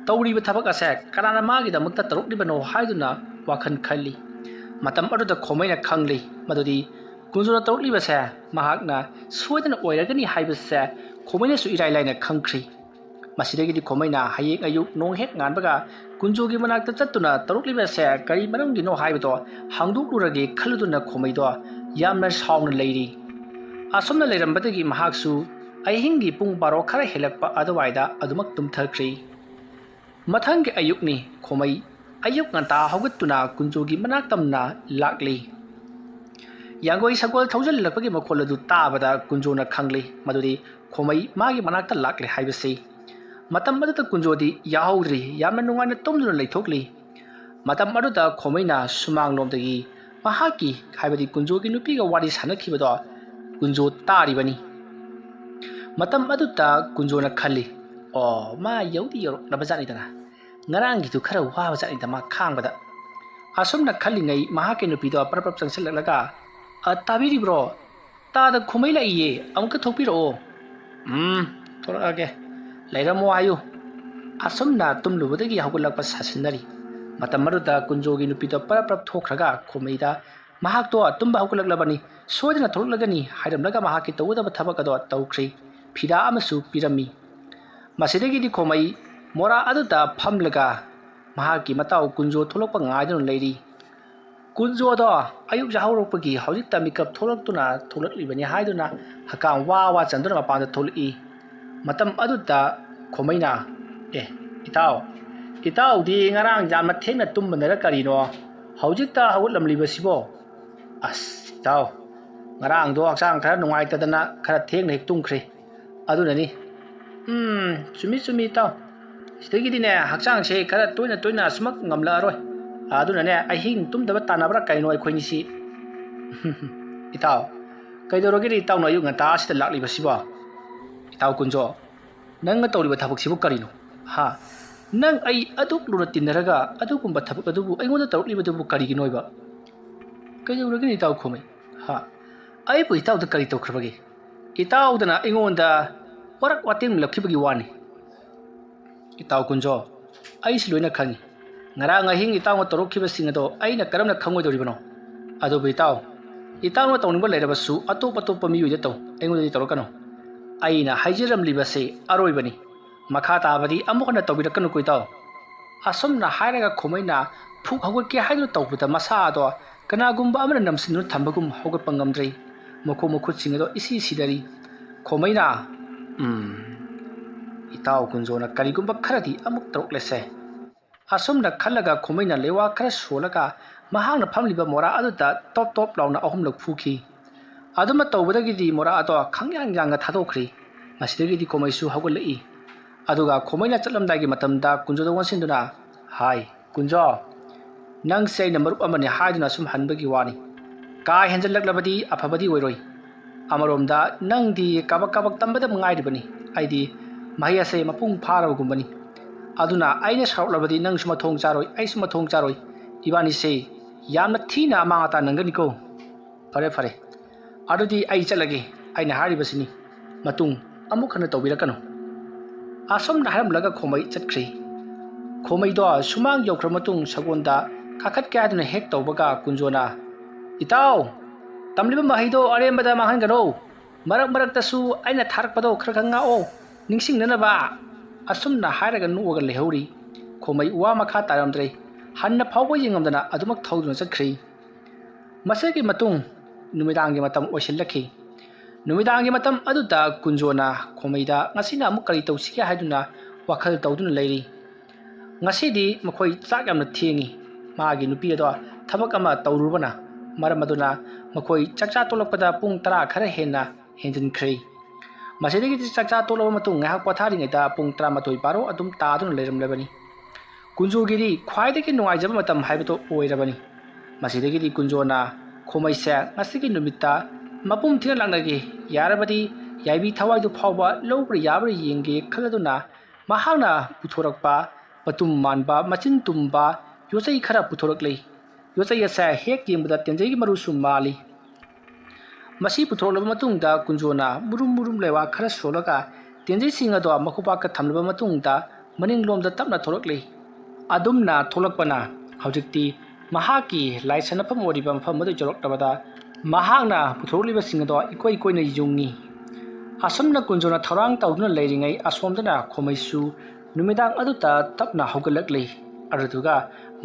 ꯇꯧꯔꯤꯕ ꯊꯕꯛ ꯑꯁꯦ ꯀꯅꯥꯅ ꯃꯥꯒꯤꯗꯃꯛꯇ ꯇꯧꯔꯛꯂꯤꯕꯅꯣ ꯍꯥꯏꯗꯨꯅ ꯋꯥꯈꯜ ꯈꯜꯂꯤ꯫ ꯃꯇꯝ ꯑꯗꯨꯗ ꯈꯣꯃꯩꯅ ꯈꯪꯂꯤ ꯃꯗꯨꯗꯤ ꯀꯨꯟꯖꯣꯅ ꯇꯧꯔꯛꯂꯤꯕꯁꯦ ꯃꯍꯥꯛꯅ ꯁꯣꯏꯗꯅ ꯑꯣꯏꯔꯒꯅꯤ ꯍꯥꯏꯕꯁꯦ ꯈꯣꯃꯩꯅꯁꯨ ꯏꯔꯥꯏ ꯂꯥꯏꯅ ꯈꯪꯈ꯭ꯔꯤ꯫ ꯃꯁꯤꯗꯒꯤꯗꯤ ꯈꯣꯃꯩꯅ ꯍꯌꯦꯡ ꯑꯌꯨꯛ ꯅꯣꯡ ꯍꯦꯛ ꯉꯥꯟꯕꯒ ꯀꯨꯟꯖꯣꯒꯤ ꯃꯅꯥꯛꯇ ꯆꯠꯇꯨꯅ ꯇꯧꯔꯛꯂꯤꯕꯁꯦ ꯀꯔꯤ ꯃꯔꯝꯒꯤꯅꯣ ꯍꯥꯏꯕꯗꯣ ꯍꯪꯗꯣꯛꯂꯨꯔꯒꯦ ꯈꯜꯂꯨꯗꯨꯅ ꯈꯣꯃꯩꯗꯣ ꯌꯥꯝꯅ ꯁꯥꯎꯅ ꯂꯩꯔꯤ꯫ ꯑꯁꯨꯝꯅ ꯂꯩꯔꯝꯕꯗꯒꯤ ꯃꯍꯥꯛꯁꯨ ꯑꯍꯤꯡꯒꯤ ꯄꯨꯡ ꯕꯥꯔꯣ ꯈꯔ ꯍꯦꯜꯂꯛꯄ ꯑꯗꯨꯋꯥꯏꯗ ꯑꯗꯨꯃꯛ ꯇꯨꯝꯊꯈ꯭ꯔꯤ꯫ ꯃꯊꯪꯒꯤ ꯑꯌꯨꯛꯅꯤ꯫ ꯈꯣꯃꯩ ꯑꯌꯨꯛ ꯉꯟꯇꯥ ꯍꯧꯒꯠꯇꯨꯅ ꯀꯨꯟꯖꯣꯒꯤ ꯃꯅꯥꯛ ꯇꯝꯅ ꯂꯥꯛꯂꯤ꯫ ꯌꯥꯡꯒꯣꯏ ꯁꯒꯣꯜ ꯊꯧꯖꯤꯜꯂꯛꯄꯒꯤ ꯃꯈꯣꯜ ꯑꯗꯨ ꯇꯥꯕꯗ ꯀꯨꯟꯖꯣꯅ ꯈꯪꯂꯤ ꯃꯗꯨꯗꯤ ꯈꯣꯃꯩ ꯃꯥꯒꯤ ꯃꯅꯥꯛꯇ ꯂꯥꯛꯂꯦ ꯍꯥꯏꯕꯁꯤ꯫ ꯃꯇꯝ ꯑꯗꯨꯗ ꯀꯨꯟꯖꯣꯗꯤ ꯌꯥꯍꯧꯗ꯭ꯔꯤ, ꯌꯥꯝꯅ ꯅꯨꯡꯉꯥꯏꯅ ꯇꯨꯝꯗꯨꯅ ꯂꯩꯊꯣꯛꯂꯤ꯫ ꯃꯇꯝ ꯑꯗꯨꯗ ꯈꯣꯃꯩꯅ ꯁꯨꯃꯥꯡꯂꯣꯝꯗꯒꯤ ꯃꯍꯥꯛꯀꯤ, ꯍꯥꯏꯕꯗꯤ ꯀꯨꯟꯖꯣꯒꯤ ꯅꯨꯄꯤꯒ ꯋꯥꯔꯤ ꯁꯥꯟꯅꯈꯤꯕꯗꯣ ꯀꯨꯟꯖꯣ ꯇꯥꯔꯤꯕꯅꯤ꯫ ꯃꯇꯝ ꯑꯗꯨꯗ ꯀꯨꯟꯖꯣꯅ ꯈꯜꯂꯤ, ꯑꯣ, ꯃꯥ ꯌꯧꯗꯤ ꯌꯧꯔꯛꯂꯕ ꯖꯥꯠꯅꯤꯗꯅ꯫ ꯉꯔꯥꯡꯒꯤꯗꯨ ꯈꯔ ꯋꯥꯕ ꯖꯥꯠꯅꯤꯗ ꯃꯥ ꯈꯥꯡꯕꯗ꯫ ꯑꯁꯨꯝꯅ ꯈꯜꯂꯤꯉꯩ ꯃꯍꯥꯛꯀꯤ ꯅꯨꯄꯤꯗꯣ ꯄꯔꯞ ꯄꯔꯞ ꯆꯪꯁꯤꯜꯂꯛꯂꯒ, "ꯑ, ꯇꯥꯕꯤꯔꯤꯕ꯭ꯔꯣ? ꯇꯥꯗ ꯈꯣꯃꯩ ꯂꯥꯛꯏꯌꯦ, ꯑꯃꯨꯛꯇ ꯊꯣꯛꯄꯤꯔꯛꯑꯣ꯫" "ꯎꯝ, ꯊꯣꯛꯂꯛꯑꯒꯦ, ꯂꯩꯔꯝꯃꯣ ꯍꯥꯏꯌꯨ꯫" ꯑꯁꯨꯝꯅ ꯇꯨꯝꯂꯨꯕꯗꯒꯤ ꯍꯧꯒꯠꯂꯛꯄ ꯁꯥꯁꯤꯟꯅꯔꯤ꯫ ꯃꯇꯝ ꯑꯗꯨꯗ ꯀꯨꯟꯖꯣꯒꯤ ꯅꯨꯄꯤꯗꯣ ꯄꯔꯞ ꯄꯔꯞ ꯊꯣꯛꯈ꯭ꯔꯒ ꯈꯣꯃꯩꯗ, "ꯃꯍꯥꯛꯇꯣ ꯇꯨꯝꯕ ꯍꯧꯒꯠꯂꯛꯂꯕꯅꯤ, ꯁꯣꯏꯗꯅ ꯊꯣꯛꯂꯛꯂꯒꯅꯤ" ꯍꯥꯏꯔꯝꯂꯒ ꯃꯍꯥꯛꯀꯤ ꯇꯧꯒꯗꯕ ꯊꯕꯛ ꯑꯗꯣ ꯇꯧꯈ꯭ꯔꯤ꯫ ꯐꯤꯗꯥ ꯑꯃꯁꯨ ꯄꯤꯔꯝꯃꯤ꯫ ꯃꯁꯤꯗꯒꯤꯗꯤ ꯈꯣꯃꯩ ꯃꯣꯔꯥ ꯑꯗꯨꯗ ꯐꯝꯂꯒ ꯃꯍꯥꯛꯀꯤ ꯃꯇꯥꯎ ꯀꯨꯟꯖꯣ ꯊꯣꯛꯂꯛꯄ ꯉꯥꯏꯗꯨꯅ ꯂꯩꯔꯤ꯫ ꯀꯨꯟꯖꯣꯗꯣ ꯑꯌꯨꯛ ꯌꯥꯍꯧꯔꯛꯄꯒꯤ ꯍꯧꯖꯤꯛꯇ ꯃꯤꯀꯞ ꯊꯣꯛꯂꯛꯇꯨꯅ ꯊꯣꯛꯂꯛꯂꯤꯕꯅꯤ ꯍꯥꯏꯗꯨꯅ ꯍꯀꯥꯝ ꯋꯥ ꯋꯥ ꯆꯟꯗꯨꯅ ꯃꯄꯥꯟꯗ ꯊꯣꯛꯂꯛꯏ꯫ ꯃꯇꯝ ꯑꯗꯨꯗ ꯈꯣꯃꯩꯅ, "ꯑꯦ, ꯏꯇꯥꯎ, ꯏꯇꯥꯎꯗꯤ ꯉꯔꯥꯡ ꯌꯥꯝꯅ ꯊꯦꯡꯅ ꯇꯨꯝꯕꯅꯔ ꯀꯔꯤꯅꯣ ꯍꯧꯖꯤꯛꯇ ꯍꯧꯒꯠꯂꯝꯂꯤꯕꯁꯤꯕꯣ?" "ꯑꯁ, ꯏꯇꯥꯎ, ꯉꯔꯥꯡꯗꯣ ꯍꯛꯆꯥꯡ ꯈꯔ ꯅꯨꯡꯉꯥꯏꯇꯗꯅ ꯈꯔ ꯊꯦꯡꯅ ꯍꯦꯛ ꯇꯨꯝꯈ꯭ꯔꯦ꯫ ꯑꯗꯨꯅꯅꯤ꯫" "ꯎꯝ, ꯆꯨꯝꯃꯤ, ꯆꯨꯝꯃꯤ, ꯏꯇꯥꯎ꯫ ꯁꯤꯗꯒꯤꯗꯤꯅꯦ, ꯍꯛꯆꯥꯡꯁꯦ ꯈꯔ ꯇꯣꯏꯅ ꯇꯣꯏꯅ ꯁꯨꯃꯛ ꯉꯝꯂꯛꯑꯔꯣꯏ꯫ ꯑꯗꯨꯅꯅꯦ, ꯑꯍꯤꯡ ꯇꯨꯝꯗꯕ ꯇꯥꯟꯅꯕ꯭ꯔꯥ ꯀꯩꯅꯣ ꯑꯩꯈꯣꯏꯅꯤꯁꯤ꯫" "ꯏꯇꯥꯎ, ꯀꯩꯗꯧꯔꯒꯦꯅꯦ ꯏꯇꯥꯎꯅ ꯑꯌꯨꯛ ꯉꯟꯇꯥꯁꯤꯗ ꯂꯥꯛꯂꯤꯕꯁꯤꯕꯣ? ꯏꯇꯥꯎ ꯀꯨꯟꯖꯣ, ꯅꯪꯅ ꯇꯧꯔꯤꯕ ꯊꯕꯛꯁꯤꯕꯨ ꯀꯔꯤꯅꯣ? ꯍꯥ? ꯅꯪ ꯑꯩ ꯑꯗꯨꯛ ꯂꯨꯅ ꯇꯤꯟꯅꯔꯒ ꯑꯗꯨꯒꯨꯝꯕ ꯊꯕꯛ ꯑꯗꯨꯕꯨ ꯑꯩꯉꯣꯟꯗ ꯇꯧꯔꯛꯂꯤꯕꯗꯨꯕꯨ ꯀꯔꯤꯒꯤꯅꯣ ꯍꯥꯏꯕ?" "ꯀꯩꯗꯧꯔꯒꯦꯅꯦ ꯏꯇꯥꯎ ꯈꯣꯃꯩ? ꯍꯥ? ꯑꯩꯕꯨ ꯏꯇꯥꯎꯗ ꯀꯔꯤ ꯇꯧꯈ꯭ꯔꯕꯒꯦ? ꯏꯇꯥꯎꯗꯅ ꯑꯩꯉꯣꯟꯗ ꯋꯥꯔꯛ ꯋꯥꯇꯦꯝꯂꯛꯈꯤꯕꯒꯤ ꯋꯥꯅꯤ꯫" "ꯏꯇꯥꯎ ꯀꯨꯟꯖꯣ, ꯑꯩꯁꯨ ꯂꯣꯏꯅ ꯈꯪꯏ꯫ ꯉꯔꯥꯡ ꯑꯍꯤꯡ ꯏꯇꯥꯎꯅ ꯇꯧꯔꯛꯈꯤꯕꯁꯤꯡ ꯑꯗꯣ ꯑꯩꯅ ꯀꯔꯝꯅ ꯈꯪꯉꯣꯏꯗꯧꯔꯤꯕꯅꯣ? ꯑꯗꯨꯕꯨ ꯏꯇꯥꯎ, ꯏꯇꯥꯎꯅ ꯇꯧꯅꯤꯡꯕ ꯂꯩꯔꯕꯁꯨ ꯑꯇꯣꯞ ꯑꯇꯣꯞꯄ ꯃꯤꯑꯣꯏꯗ ꯇꯧ, ꯑꯩꯉꯣꯟꯗꯗꯤ ꯇꯧꯔꯛꯀꯅꯨ꯫ ꯑꯩꯅ ꯍꯥꯏꯖꯔꯝꯂꯤꯕꯁꯦ ꯑꯔꯣꯏꯕꯅꯤ꯫ ꯃꯈꯥ ꯇꯥꯕꯗꯤ ꯑꯃꯨꯛ ꯍꯟꯅ ꯇꯧꯕꯤꯔꯛꯀꯅꯨꯀꯣ ꯏꯇꯥꯎ꯫" ꯑꯁꯨꯝꯅ ꯍꯥꯏꯔꯒ ꯈꯣꯃꯩꯅ ꯐꯨꯛ ꯍꯧꯒꯠꯀꯦ ꯍꯥꯏꯗꯨꯅ ꯇꯧꯕꯗ ꯃꯁꯥ ꯑꯗꯣ ꯀꯅꯥꯒꯨꯝꯕ ꯑꯃꯅ ꯅꯝꯁꯤꯟꯗꯨꯅ ꯊꯝꯕꯒꯨꯝ ꯍꯧꯒꯠꯄ ꯉꯝꯗ꯭ꯔꯦ꯫ ꯃꯈꯣꯡ ꯃꯈꯨꯠꯁꯤꯡ ꯑꯗꯣ ꯏꯁꯤ ꯁꯤꯗꯔꯤ꯫ ꯈꯣꯃꯩꯅ, "ꯎꯝ, ꯏꯇꯥꯎ ꯀꯨꯟꯖꯣꯅ ꯀꯔꯤꯒꯨꯝꯕ ꯈꯔꯗꯤ ꯑꯃꯨꯛ ꯇꯧꯔꯛꯂꯦꯁꯦ꯫" ꯑꯁꯨꯝꯅ ꯈꯜꯂꯒ ꯈꯣꯃꯩꯅ ꯂꯩꯋꯥ ꯈꯔ ꯁꯣꯜꯂꯒ ꯃꯍꯥꯛꯅ ꯐꯝꯂꯤꯕ ꯃꯣꯔꯥ ꯑꯗꯨꯗ ꯇꯣꯞ ꯇꯣꯞ ꯂꯥꯎꯅ ꯑꯍꯨꯝꯂꯛ ꯐꯨꯈꯤ꯫ ꯑꯗꯨꯃ ꯇꯧꯕꯗꯒꯤꯗꯤ ꯃꯣꯔꯥ ꯑꯗꯣ ꯈꯪꯌꯥꯡ ꯌꯥꯡꯅ ꯊꯥꯗꯣꯛꯈ꯭ꯔꯤ꯫ ꯃꯁꯤꯗꯒꯤꯗꯤ ꯈꯣꯃꯩꯁꯨ ꯍꯧꯒꯠꯂꯛꯏ꯫ ꯑꯗꯨꯒ ꯈꯣꯃꯩꯅ ꯆꯠꯂꯝꯗꯥꯏꯒꯤ ꯃꯇꯝꯗ ꯀꯨꯟꯖꯣꯗ ꯑꯣꯟꯁꯤꯟꯗꯨꯅ, "ꯍꯥꯏ, ꯀꯨꯟꯖꯣ, ꯅꯪꯁꯦ ꯑꯩꯅ ꯃꯔꯨꯞ ꯑꯃꯅꯤ ꯍꯥꯏꯗꯨꯅ ꯁꯨꯝ ꯍꯟꯕꯒꯤ ꯋꯥꯅꯤ꯫ ꯀꯥ ꯍꯦꯟꯖꯜꯂꯛꯂꯕꯗꯤ ꯑꯐꯕꯗꯤ ꯑꯣꯏꯔꯣꯏ꯫ ꯑꯃꯔꯣꯝꯗ ꯅꯪꯗꯤ ꯀꯥꯕꯛ ꯀꯥꯕꯛ ꯇꯝꯕꯗ ꯉꯥꯏꯔꯤꯕꯅꯤ꯫ ꯑꯩꯗꯤ ꯃꯍꯩ ꯑꯁꯦ ꯃꯄꯨꯡ ꯐꯥꯔꯕꯒꯨꯝꯕꯅꯤ꯫ ꯑꯗꯨꯅ ꯑꯩꯅ ꯁꯥꯎꯔꯛꯂꯕꯗꯤ ꯅꯪꯁꯨ ꯃꯊꯣꯡ ꯆꯥꯔꯣꯏ, ꯑꯩꯁꯨ ꯃꯊꯣꯡ ꯆꯥꯔꯣꯏ꯫ ꯏꯕꯥꯅꯤꯁꯦ ꯌꯥꯝꯅ ꯊꯤꯅ ꯑꯃꯥꯡ ꯑꯇꯥ ꯅꯪꯒꯅꯤꯀꯣ꯫ ꯐꯔꯦ, ꯐꯔꯦ꯫ ꯑꯗꯨꯗꯤ ꯑꯩ ꯆꯠꯂꯒꯦ꯫ ꯑꯩꯅ ꯍꯥꯏꯔꯤꯕꯁꯤꯅꯤ꯫ ꯃꯇꯨꯡ ꯑꯃꯨꯛ ꯍꯟꯅ ꯇꯧꯕꯤꯔꯛꯀꯅꯨ꯫ ꯑꯁꯨꯝꯅ ꯍꯥꯏꯔꯝꯂꯒ ꯈꯣꯃꯩ ꯆꯠꯈ꯭ꯔꯦ꯫ ꯈꯣꯃꯩꯗꯣ ꯁꯨꯃꯥꯡ ꯌꯧꯈ꯭ꯔ ꯃꯇꯨꯡ ꯁꯒꯣꯜꯗ ꯀꯥꯈꯠꯀꯦ ꯍꯥꯏꯗꯨꯅ ꯍꯦꯛ ꯇꯧꯕꯒ ꯀꯨꯟꯖꯣꯅ, "ꯏꯇꯥꯎ, ꯇꯝꯂꯤꯕ ꯃꯍꯩꯗꯣ ꯑꯔꯦꯝꯕꯗ ꯃꯥꯡꯍꯟꯒꯅꯨ꯫ ꯃꯔꯛ ꯃꯔꯛꯇꯁꯨ ꯑꯩꯅ ꯊꯥꯔꯛꯄꯗꯣ ꯈꯔ ꯈꯔ ꯉꯥꯛꯑꯣ꯫ ꯅꯤꯡꯁꯤꯡꯅꯅꯕ"꯫ ꯑꯁꯨꯝꯅ ꯍꯥꯏꯔꯒ ꯅꯣꯛꯑꯒ ꯂꯩꯍꯧꯔꯤ꯫ ꯈꯣꯃꯩ ꯋꯥ ꯃꯈꯥ ꯇꯥꯔꯝꯗ꯭ꯔꯦ꯫ ꯍꯟꯅ ꯐꯥꯎꯕ ꯌꯦꯡꯉꯝꯗꯅ ꯑꯗꯨꯃꯛ ꯊꯧꯗꯨꯅ ꯆꯠꯈ꯭ꯔꯦ꯫ ꯃꯁꯤꯒꯤ ꯃꯇꯨꯡ ꯅꯨꯃꯤꯗꯥꯡꯒꯤ ꯃꯇꯝ ꯑꯣꯏꯁꯤꯜꯂꯛꯈꯤ꯫ ꯅꯨꯃꯤꯗꯥꯡꯒꯤ ꯃꯇꯝ ꯑꯗꯨꯗ ꯀꯨꯟꯖꯣꯅ ꯈꯣꯃꯩꯗ ꯉꯁꯤꯅ ꯑꯃꯨꯛ ꯀꯔꯤ ꯇꯧꯁꯤꯒꯦ ꯍꯥꯏꯗꯨꯅ ꯋꯥꯈꯜ ꯇꯧꯗꯨꯅ ꯂꯩꯔꯤ꯫ ꯉꯁꯤꯗꯤ ꯃꯈꯣꯏ ꯆꯥꯛ ꯌꯥꯝꯅ ꯊꯦꯡꯉꯤ꯫ ꯃꯥꯒꯤ ꯅꯨꯄꯤ ꯑꯗꯣ ꯊꯕꯛ ꯑꯃ ꯇꯧꯔꯨꯕꯅ ꯃꯔꯝ ꯑꯗꯨꯅ ꯃꯈꯣꯏ ꯆꯥꯛꯆꯥ ꯇꯣꯛꯂꯛꯄꯗ ꯄꯨꯡ ꯇꯔꯥ ꯈꯔ ꯍꯦꯟꯅ ꯍꯦꯟꯖꯤꯟꯈ꯭ꯔꯦ꯫ ꯃꯁꯤꯗꯒꯤꯗꯤ ꯆꯥꯛꯆꯥ ꯇꯣꯛꯂꯕ ꯃꯇꯨꯡ ꯉꯥꯏꯍꯥꯛ ꯄꯣꯊꯥꯔꯤꯉꯩꯗ ꯄꯨꯡ ꯇꯔꯥꯃꯥꯊꯣꯏ ꯕꯥꯔꯣ ꯑꯗꯨꯝ ꯇꯥꯗꯨꯅ ꯂꯩꯔꯝꯂꯕꯅꯤ꯫ ꯀꯨꯟꯖꯣꯒꯤꯗꯤ ꯈ꯭ꯋꯥꯏꯗꯒꯤ ꯅꯨꯡꯉꯥꯏꯖꯕ ꯃꯇꯝ ꯍꯥꯏꯕꯗꯨ ꯑꯣꯏꯔꯕꯅꯤ꯫ ꯃꯁꯤꯗꯒꯤꯗꯤ ꯀꯨꯟꯖꯣꯅ ꯈꯣꯃꯩꯁꯦ ꯉꯁꯤꯒꯤ ꯅꯨꯃꯤꯠꯇ ꯃꯄꯨꯝ ꯊꯤꯅ ꯂꯥꯛꯅꯒꯦ, ꯌꯥꯔꯕꯗꯤ ꯌꯥꯏꯕꯤ ꯊꯋꯥꯏꯗꯨ ꯐꯥꯎꯕ ꯂꯧꯕ꯭ꯔꯥ ꯌꯥꯕ꯭ꯔꯥ ꯌꯦꯡꯒꯦ ꯈꯜꯂꯗꯨꯅ ꯃꯍꯥꯛꯅ ꯄꯨꯊꯣꯔꯛꯄ ꯃꯇꯨꯝ ꯃꯥꯟꯕ, ꯃꯆꯤꯟ ꯇꯨꯝꯕ ꯌꯣꯠꯆꯩ ꯈꯔ ꯄꯨꯊꯣꯔꯛꯂꯤ꯫ ꯌꯣꯠꯆꯩ ꯑꯁꯦ ꯍꯦꯛ ꯌꯦꯡꯕꯗ ꯇꯦꯟꯖꯩꯒꯤ ꯃꯔꯨꯁꯨ ꯃꯥꯜꯂꯤ꯫ ꯃꯁꯤ ꯄꯨꯊꯣꯔꯛꯂꯕ ꯃꯇꯨꯡꯗ ꯀꯨꯟꯖꯣꯅ ꯃꯨꯔꯨꯝ ꯃꯨꯔꯨꯝ ꯂꯩꯋꯥ ꯈꯔ ꯁꯣꯜꯂꯒ ꯇꯦꯟꯖꯩꯁꯤꯡ ꯑꯗꯣ ꯃꯈꯣꯄꯥꯛꯇ ꯊꯝꯂꯕ ꯃꯇꯨꯡꯗ ꯃꯅꯤꯡꯂꯣꯝꯗ ꯇꯞꯅ ꯊꯣꯛꯂꯛꯂꯤ꯫ ꯑꯗꯨꯝꯅ ꯊꯣꯛꯂꯛꯄꯅ ꯍꯧꯖꯤꯛꯇꯤ ꯃꯍꯥꯛꯀꯤ ꯂꯥꯏ ꯁꯥꯟꯅꯐꯝ ꯑꯣꯏꯔꯤꯕ ꯃꯐꯝ ꯑꯗꯨ ꯌꯧꯔꯛꯂꯕꯗ ꯃꯍꯥꯛꯅ ꯄꯨꯊꯣꯔꯛꯂꯤꯕꯁꯤꯡ ꯑꯗꯣ ꯏꯀꯣꯏ ꯀꯣꯏꯅ ꯌꯨꯡꯉꯤ꯫ ꯑꯁꯨꯝꯅ ꯀꯨꯟꯖꯣꯅ ꯊꯧꯔꯥꯡ ꯇꯧꯗꯨꯅ ꯂꯩꯔꯤꯉꯩ ꯑꯁꯣꯝꯗꯅ ꯈꯣꯃꯩꯁꯨ ꯅꯨꯃꯤꯗꯥꯡ ꯑꯗꯨꯗ ꯇꯞꯅ ꯍꯧꯒꯠꯂꯛꯂꯤ꯫ ꯑꯗꯨꯗꯨꯒ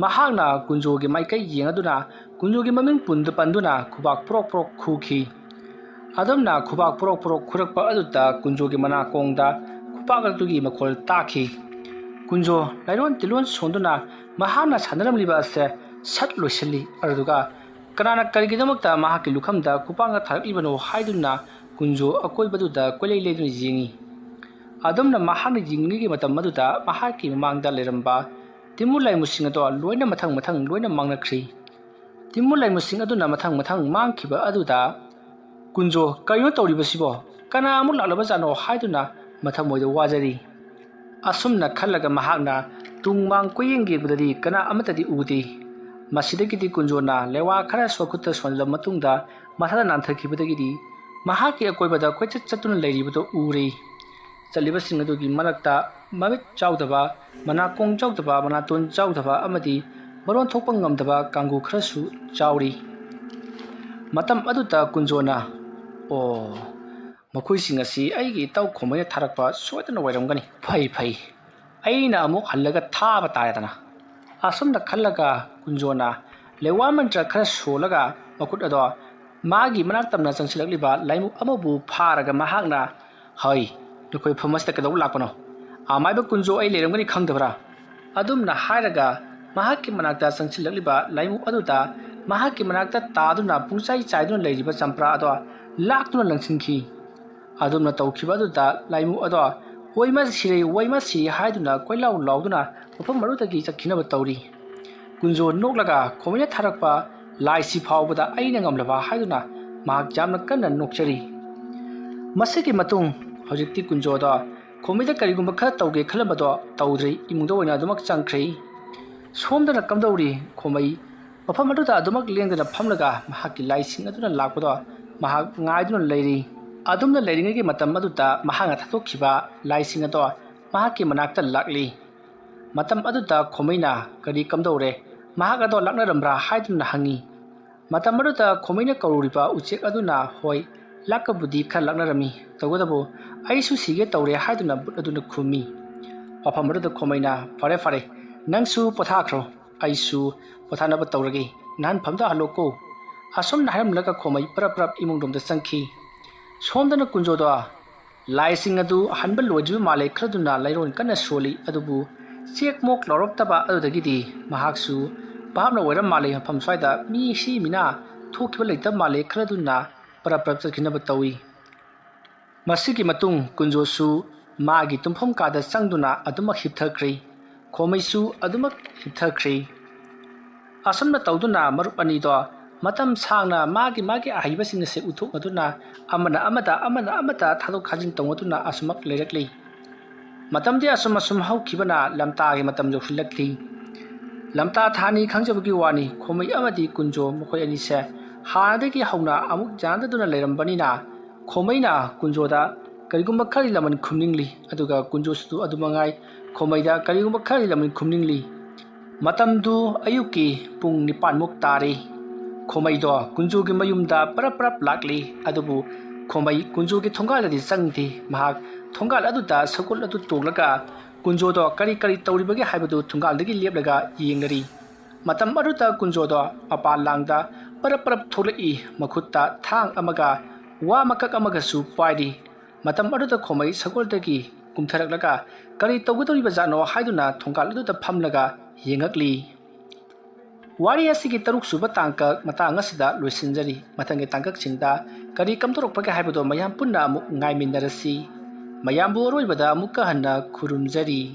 ꯃꯍꯥꯛꯅ ꯀꯨꯟꯖꯣꯒꯤ ꯃꯥꯏꯀꯩ ꯌꯦꯡꯗꯨꯅ ꯀꯨꯟꯖꯣꯒꯤ ꯃꯃꯤꯡ ꯄꯨꯟꯗ ꯄꯟꯗꯨꯅ ꯈꯨꯕꯥꯛ ꯄ꯭ꯔꯣꯛ ꯄ꯭ꯔꯣꯛ ꯈꯨꯈꯤ꯫ ꯑꯗꯨꯝꯅ ꯈꯨꯕꯥꯛ ꯄ꯭ꯔꯣꯛ ꯄ꯭ꯔꯣꯛ ꯈꯨꯔꯛꯄ ꯑꯗꯨꯗ ꯀꯨꯟꯖꯣꯒꯤ ꯃꯅꯥꯀꯣꯡꯗ ꯈꯨꯄꯥꯛ ꯑꯗꯨꯒꯤ ꯃꯈꯣꯜ ꯇꯥꯈꯤ꯫ ꯀꯨꯟꯖꯣ ꯂꯥꯏꯔꯣꯟ ꯇꯤꯂꯣꯟ ꯁꯣꯟꯗꯨꯅ ꯃꯍꯥꯛꯅ ꯁꯥꯟꯅꯔꯝꯂꯤꯕ ꯑꯁꯦ ꯁꯠ ꯂꯣꯏꯁꯤꯜꯂꯤ꯫ ꯑꯗꯨꯗꯨꯒ ꯀꯅꯥꯅ ꯀꯔꯤꯒꯤꯗꯃꯛꯇ ꯃꯍꯥꯛꯀꯤ ꯂꯨꯈꯝꯗ ꯈꯨꯄꯥꯛꯅ ꯊꯥꯔꯛꯂꯤꯕꯅꯣ ꯍꯥꯏꯗꯨꯅ ꯀꯨꯟꯖꯣ ꯑꯀꯣꯏꯕꯗꯨꯗ ꯀꯣꯏꯂꯩ ꯂꯩꯗꯨꯅ ꯌꯦꯡꯉꯤ꯫ ꯑꯗꯨꯝꯅ ꯃꯍꯥꯛꯅ ꯌꯦꯡꯂꯤꯉꯩꯒꯤ ꯃꯇꯝ ꯑꯗꯨꯗ ꯃꯍꯥꯛꯀꯤ ꯃꯃꯥꯡꯗ ꯂꯩꯔꯝꯕ ꯇꯤꯟꯃꯨ ꯂꯥꯏꯃꯨꯁꯤꯡ ꯑꯗꯣ ꯂꯣꯏꯅ ꯃꯊꯪ ꯃꯊꯪ ꯂꯣꯏꯅ ꯃꯥꯡꯅꯈ꯭ꯔꯤ꯫ ꯇꯤꯟꯃꯨ ꯂꯥꯏꯃꯨꯁꯤꯡ ꯑꯗꯨꯅ ꯃꯊꯪ ꯃꯊꯪ ꯃꯥꯡꯈꯤꯕ ꯑꯗꯨꯗ ꯀꯨꯟꯖꯣ, "ꯀꯔꯤꯅꯣ ꯇꯧꯔꯤꯕꯁꯤꯕꯣ? ꯀꯅꯥ ꯑꯃꯨꯛ ꯂꯥꯛꯂꯕꯖꯥꯠꯅꯣ?" ꯍꯥꯏꯗꯨꯅ ꯃꯊꯃꯣꯏꯗ ꯋꯥꯖꯔꯤ꯫ ꯑꯁꯨꯝꯅ ꯈꯜꯂꯒ ꯃꯍꯥꯛꯅ ꯇꯨꯡ ꯃꯥꯡ ꯀꯣꯏꯌꯦꯡ ꯌꯦꯡꯕꯗꯗꯤ ꯀꯅꯥ ꯑꯃꯠꯇꯗꯤ ꯎꯗꯦ꯫ ꯃꯁꯤꯗꯒꯤꯗꯤ ꯀꯨꯟꯖꯣꯅ ꯂꯩꯋꯥ ꯈꯔ ꯁꯣꯈꯨꯠꯇ ꯁꯣꯟꯂꯕ ꯃꯇꯨꯡꯗ ꯃꯁꯥꯗ ꯅꯥꯟꯊꯈꯤꯕꯗꯒꯤꯗꯤ ꯃꯍꯥꯛꯀꯤ ꯑꯀꯣꯏꯕꯗ ꯀꯣꯏꯆꯠ ꯆꯠꯇꯨꯅ ꯂꯩꯔꯤꯕꯗꯨ ꯎꯔꯦ꯫ ꯆꯠꯂꯤꯕꯁꯤꯡ ꯑꯗꯨꯒꯤ ꯃꯔꯛꯇ ꯃꯃꯤꯠ ꯆꯥꯎꯗꯕ, ꯃꯅꯥꯀꯣꯡ ꯆꯥꯎꯗꯕ, ꯃꯅꯥꯇꯣꯟ ꯆꯥꯎꯗꯕ ꯑꯃꯗꯤ ꯃꯔꯣꯟ ꯊꯣꯛꯄ ꯉꯝꯗꯕ ꯀꯥꯡꯒꯨ ꯈꯔꯁꯨ ꯆꯥꯎꯔꯤ꯫ ꯃꯇꯝ ꯑꯗꯨꯗ ꯀꯨꯟꯖꯣꯅ, "ꯑꯣ, ꯃꯈꯣꯏꯁꯤꯡ ꯑꯁꯤ ꯑꯩꯒꯤ ꯏꯇꯥꯎ ꯈꯣꯃꯩꯅ ꯊꯥꯔꯛꯄ ꯁꯣꯏꯗꯅ ꯑꯣꯏꯔꯝꯒꯅꯤ꯫ ꯐꯩ, ꯐꯩ꯫ ꯑꯩꯅ ꯑꯃꯨꯛ ꯍꯜꯂꯒ ꯊꯥꯕ ꯇꯥꯔꯦꯗꯅ"꯫ ꯑꯁꯨꯝꯅ ꯈꯜꯂꯒ ꯀꯨꯟꯖꯣꯅ ꯂꯩꯋꯥ ꯃꯟꯇ꯭ꯔ ꯈꯔ ꯁꯣꯜꯂꯒ ꯃꯈꯨꯠ ꯑꯗꯣ ꯃꯥꯒꯤ ꯃꯅꯥꯛ ꯇꯝꯅ ꯆꯪꯁꯤꯜꯂꯛꯂꯤꯕ ꯂꯥꯏꯃꯨꯛ ꯑꯃꯕꯨ ꯐꯥꯔꯒ ꯃꯍꯥꯛꯅ, "ꯍꯩ, ꯅꯈꯣꯏ ꯃꯐꯝ ꯑꯁꯤꯗ ꯀꯩꯗꯧꯕ ꯂꯥꯛꯄꯅꯣ? ꯑꯃꯥꯏꯕ ꯀꯨꯟꯖꯣ ꯑꯩ ꯂꯩꯔꯝꯒꯅꯤ ꯈꯪꯗꯕ꯭ꯔꯥ?" ꯑꯗꯨꯝꯅ ꯍꯥꯏꯔꯒ ꯃꯍꯥꯛꯀꯤ ꯃꯅꯥꯛꯇ ꯆꯪꯁꯤꯜꯂꯛꯂꯤꯕ ꯂꯥꯏꯃꯨꯛ ꯑꯗꯨꯗ ꯃꯍꯥꯛꯀꯤ ꯃꯅꯥꯛꯇ ꯇꯥꯗꯨꯅ ꯄꯨꯡꯆꯥꯏ ꯆꯥꯏꯗꯨꯅ ꯂꯩꯔꯤꯕ ꯆꯝꯄ꯭ꯔꯥ ꯑꯗꯣ ꯂꯥꯛꯇꯨꯅ ꯂꯪꯁꯤꯟꯈꯤ꯫ ꯑꯗꯨꯝꯅ ꯇꯧꯈꯤꯕ ꯑꯗꯨꯗ ꯂꯥꯏꯃꯨꯛ ꯑꯗꯣ, "ꯑꯣꯏꯃ ꯁꯤꯔꯦ, ꯑꯣꯏꯃ ꯁꯤꯔꯦ" ꯍꯥꯏꯗꯨꯅ ꯀꯣꯏꯂꯥꯎ ꯂꯥꯎꯗꯨꯅ ꯃꯐꯝ ꯑꯗꯨꯗꯒꯤ ꯆꯠꯈꯤꯅꯕ ꯇꯧꯔꯤ꯫ ꯀꯨꯟꯖꯣ ꯅꯣꯛꯂꯒ ꯈꯣꯃꯩꯅ ꯊꯥꯔꯛꯄ ꯂꯥꯏꯁꯤ ꯐꯥꯎꯕꯗ ꯑꯩꯅ ꯉꯝꯂꯕ ꯍꯥꯏꯗꯨꯅ ꯃꯍꯥꯛ ꯌꯥꯝꯅ ꯀꯟꯅ ꯅꯣꯛꯆꯔꯤ꯫ ꯃꯁꯤꯒꯤ ꯃꯇꯨꯡ ꯍꯧꯖꯤꯛꯇꯤ ꯀꯨꯟꯖꯣꯗ ꯈꯣꯃꯩꯗ ꯀꯔꯤꯒꯨꯝꯕ ꯈꯔ ꯇꯧꯒꯦ ꯈꯜꯂꯝꯕꯗꯣ ꯇꯧꯗ꯭ꯔꯦ, ꯏꯃꯨꯡꯗ ꯑꯣꯏꯅ ꯑꯗꯨꯃꯛ ꯆꯪꯈ꯭ꯔꯦ꯫ ꯁꯣꯝꯗꯅ ꯀꯝꯗꯧꯔꯤ? ꯈꯣꯃꯩ ꯃꯐꯝ ꯑꯗꯨꯗ ꯑꯗꯨꯃꯛ ꯂꯦꯡꯗꯅ ꯐꯝꯂꯒ ꯃꯍꯥꯛꯀꯤ ꯂꯥꯏꯁꯤꯡ ꯑꯗꯨꯅ ꯂꯥꯛꯄꯗꯣ ꯃꯍꯥꯛ ꯉꯥꯏꯗꯨꯅ ꯂꯩꯔꯤ꯫ ꯑꯗꯨꯝꯅ ꯂꯩꯔꯤꯉꯩꯒꯤ ꯃꯇꯝ ꯑꯗꯨꯗ ꯃꯍꯥꯛꯅ ꯊꯥꯗꯣꯛꯈꯤꯕ ꯂꯥꯏꯁꯤꯡ ꯑꯗꯣ ꯃꯍꯥꯛꯀꯤ ꯃꯅꯥꯛꯇ ꯂꯥꯛꯂꯤ꯫ ꯃꯇꯝ ꯑꯗꯨꯗ ꯈꯣꯃꯩꯅ, "ꯀꯔꯤ ꯀꯝꯗꯧꯔꯦ? ꯃꯍꯥꯛ ꯑꯗꯣ ꯂꯥꯛꯅꯔꯝꯕ꯭ꯔꯥ?" ꯍꯥꯏꯗꯨꯅ ꯍꯪꯉꯤ꯫ ꯃꯇꯝ ꯑꯗꯨꯗ ꯈꯣꯃꯩꯅ ꯀꯧꯔꯨꯔꯤꯕ ꯎꯆꯦꯛ ꯑꯗꯨꯅ, "ꯍꯣꯏ, ꯂꯥꯛꯄꯕꯨꯗꯤ ꯈꯔ ꯂꯥꯛꯅꯔꯝꯃꯤ, ꯇꯧꯕꯇꯕꯨ ꯑꯩꯁꯨ ꯁꯤꯒꯦ ꯇꯧꯔꯦ" ꯍꯥꯏꯗꯨꯅ ꯕꯨꯠ ꯑꯗꯨꯅ ꯈꯨꯝꯃꯤ꯫ ꯃꯐꯝ ꯑꯗꯨꯗ ꯈꯣꯃꯩꯅ, "ꯐꯔꯦ, ꯐꯔꯦ, ꯅꯪꯁꯨ ꯄꯣꯊꯥꯈ꯭ꯔꯣ, ꯑꯩꯁꯨ ꯄꯣꯊꯥꯅꯕ ꯇꯧꯔꯒꯦ, ꯅꯍꯥꯟꯐꯝꯗ ꯍꯜꯂꯣꯀꯣ"꯫ ꯑꯁꯨꯝꯅ ꯍꯥꯏꯔꯝꯂꯒ ꯈꯣꯃꯩ ꯄꯔꯞ ꯄꯔꯞ ꯏꯃꯨꯡꯂꯣꯝꯗ ꯆꯪꯈꯤ꯫ ꯁꯣꯝꯗꯅ ꯀꯨꯟꯖꯣꯗꯣ ꯂꯥꯏꯁꯤꯡ ꯑꯗꯨ ꯍꯟꯕ ꯂꯣꯏꯗ꯭ꯔꯤꯕ ꯃꯥꯜꯂꯦ ꯈꯜꯂꯗꯨꯅ ꯂꯩꯔꯣꯟ ꯀꯟꯅ ꯁꯣꯜꯂꯤ, ꯑꯗꯨꯕꯨ ꯆꯦꯛ ꯃꯣꯛ ꯂꯥꯎꯔꯛꯇꯕ ꯑꯗꯨꯗꯒꯤꯗꯤ ꯃꯍꯥꯛꯁꯨ ꯚꯥꯞꯅ ꯑꯣꯏꯔ ꯃꯥꯜꯂꯦ, ꯃꯐꯝ ꯁ꯭ꯋꯥꯏꯗ ꯃꯤ ꯁꯤ ꯃꯤꯅꯥ ꯊꯣꯛꯈꯤꯕ ꯂꯩꯇꯕ ꯃꯥꯜꯂꯦ ꯈꯜꯂꯗꯨꯅ ꯄꯔꯞ ꯄꯔꯞ ꯆꯠꯈꯤꯅꯕ ꯇꯧꯏ꯫ ꯃꯁꯤꯒꯤ ꯃꯇꯨꯡ ꯀꯨꯟꯖꯣꯁꯨ ꯃꯥꯒꯤ ꯇꯨꯝꯐꯝ ꯀꯥꯗ ꯆꯪꯗꯨꯅ ꯑꯗꯨꯃꯛ ꯍꯤꯞꯊꯈ꯭ꯔꯦ꯫ ꯈꯣꯃꯩꯁꯨ ꯑꯗꯨꯃꯛ ꯍꯤꯞꯊꯈ꯭ꯔꯦ꯫ ꯑꯁꯨꯝꯅ ꯇꯧꯗꯨꯅ ꯃꯔꯨꯞ ꯑꯅꯤꯗꯣ ꯃꯇꯝ ꯁꯥꯡꯅ ꯃꯥꯒꯤ ꯃꯥꯒꯤ ꯑꯍꯩꯕꯁꯤꯡ ꯑꯁꯤ ꯎꯠꯊꯣꯛꯅꯗꯨꯅ ꯑꯃꯅ ꯑꯃꯗ ꯑꯃꯅ ꯑꯃꯗ ꯊꯥꯗꯣꯛ ꯊꯥꯖꯤꯟ ꯇꯧꯅꯗꯨꯅ ꯑꯁꯨꯃꯛ ꯂꯩꯔꯛꯂꯤ꯫ ꯃꯇꯝꯗꯤ ꯑꯁꯨꯝ ꯑꯁꯨꯝ ꯍꯧꯈꯤꯕꯅ ꯂꯝꯇꯥꯒꯤ ꯃꯇꯝ ꯌꯧꯁꯤꯜꯂꯛꯂꯤ꯫ ꯂꯝꯇꯥ ꯊꯥꯅꯤ ꯈꯪꯖꯕꯒꯤ ꯋꯥꯅꯤ, ꯈꯣꯃꯩ ꯑꯃꯗꯤ ꯀꯨꯟꯖꯣ ꯃꯈꯣꯏ ꯑꯅꯤꯁꯦ ꯍꯥꯟꯅꯗꯒꯤ ꯍꯧꯅ ꯑꯃꯨꯛ ꯌꯥꯅꯗꯗꯨꯅ ꯂꯩꯔꯝꯕꯅꯤꯅ ꯈꯣꯃꯩꯅ ꯀꯨꯟꯖꯣꯗ ꯀꯔꯤꯒꯨꯝꯕ ꯈꯔꯗꯤ ꯂꯃꯟ ꯈꯨꯝꯅꯤꯡꯂꯤ, ꯑꯗꯨꯒ ꯀꯨꯟꯖꯣꯁꯨ ꯑꯗꯨꯃꯉꯥꯏ ꯈꯣꯃꯩꯗ ꯀꯔꯤꯒꯨꯝꯕ ꯈꯔꯗꯤ ꯂꯃꯟ ꯈꯨꯝꯅꯤꯡꯂꯤ꯫ ꯃꯇꯝꯗꯨ ꯑꯌꯨꯛꯀꯤ ꯄꯨꯡ ꯅꯤꯄꯥꯟꯃꯨꯛ ꯇꯥꯔꯤ꯫ ꯈꯣꯃꯩꯗꯣ ꯀꯨꯟꯖꯣꯒꯤ ꯃꯌꯨꯝꯗ ꯄꯔꯞ ꯄꯔꯞ ꯂꯥꯛꯂꯤ꯫ ꯑꯗꯨꯕꯨ ꯈꯣꯃꯩ ꯀꯨꯟꯖꯣꯒꯤ ꯊꯣꯡꯒꯥꯜꯗꯗꯤ ꯆꯪꯗꯦ꯫ ꯃꯍꯥꯛ ꯊꯣꯡꯒꯥꯜ ꯑꯗꯨꯗ ꯁꯒꯣꯜ ꯑꯗꯨ ꯇꯣꯡꯂꯒ ꯀꯨꯟꯖꯣꯗꯣ ꯀꯔꯤ ꯀꯔꯤ ꯇꯧꯔꯤꯕꯒꯦ ꯍꯥꯏꯕꯗꯨ ꯊꯣꯡꯒꯥꯜꯗꯒꯤ ꯂꯦꯞꯂꯒ ꯌꯦꯡꯅꯔꯤ꯫ ꯃꯇꯝ ꯑꯗꯨꯗ ꯀꯨꯟꯖꯣꯗꯣ ꯃꯄꯥꯟ ꯂꯥꯡꯗ ꯄꯔꯞ ꯄꯔꯞ ꯊꯣꯛꯂꯛꯏ꯫ ꯃꯈꯨꯠꯇ ꯊꯥꯡ ꯑꯃꯒ ꯋꯥ ꯃꯀꯛ ꯑꯃꯒꯁꯨ ꯄꯥꯏꯔꯤ꯫ ꯃꯇꯝ ꯑꯗꯨꯗ ꯈꯣꯃꯩ ꯁꯒꯣꯜꯗꯒꯤ ꯀꯨꯝꯊꯔꯛꯂꯒ ꯀꯔꯤ ꯇꯧꯒꯗꯧꯔꯤꯕꯖꯥꯠꯅꯣ ꯍꯥꯏꯗꯨꯅ ꯊꯣꯡꯒꯥꯜ ꯑꯗꯨꯗ ꯐꯝꯂꯒ ꯌꯦꯡꯉꯛꯂꯤ꯫ ꯋꯥꯔꯤ ꯑꯁꯤꯒꯤ ꯇꯔꯨꯛ ꯁꯨꯕ ꯇꯥꯡꯀꯛ ꯃꯇꯥꯡ ꯑꯁꯤꯗ ꯂꯣꯏꯁꯤꯟꯖꯔꯤ꯫ ꯃꯊꯪꯒꯤ ꯇꯥꯡꯀꯛꯁꯤꯡꯗ ꯀꯔꯤ ꯀꯝꯗꯧꯔꯛꯄꯒꯦ ꯍꯥꯏꯕꯗꯣ ꯃꯌꯥꯝ ꯄꯨꯟꯅ ꯑꯃꯨꯛ ꯉꯥꯏꯃꯤꯟꯅꯔꯁꯤ꯫ ꯃꯌꯥꯝꯕꯨ ꯑꯔꯣꯏꯕꯗ ꯑꯃꯨꯛꯀ ꯍꯟꯅ ꯈꯨꯔꯨꯝꯖꯔꯤ꯫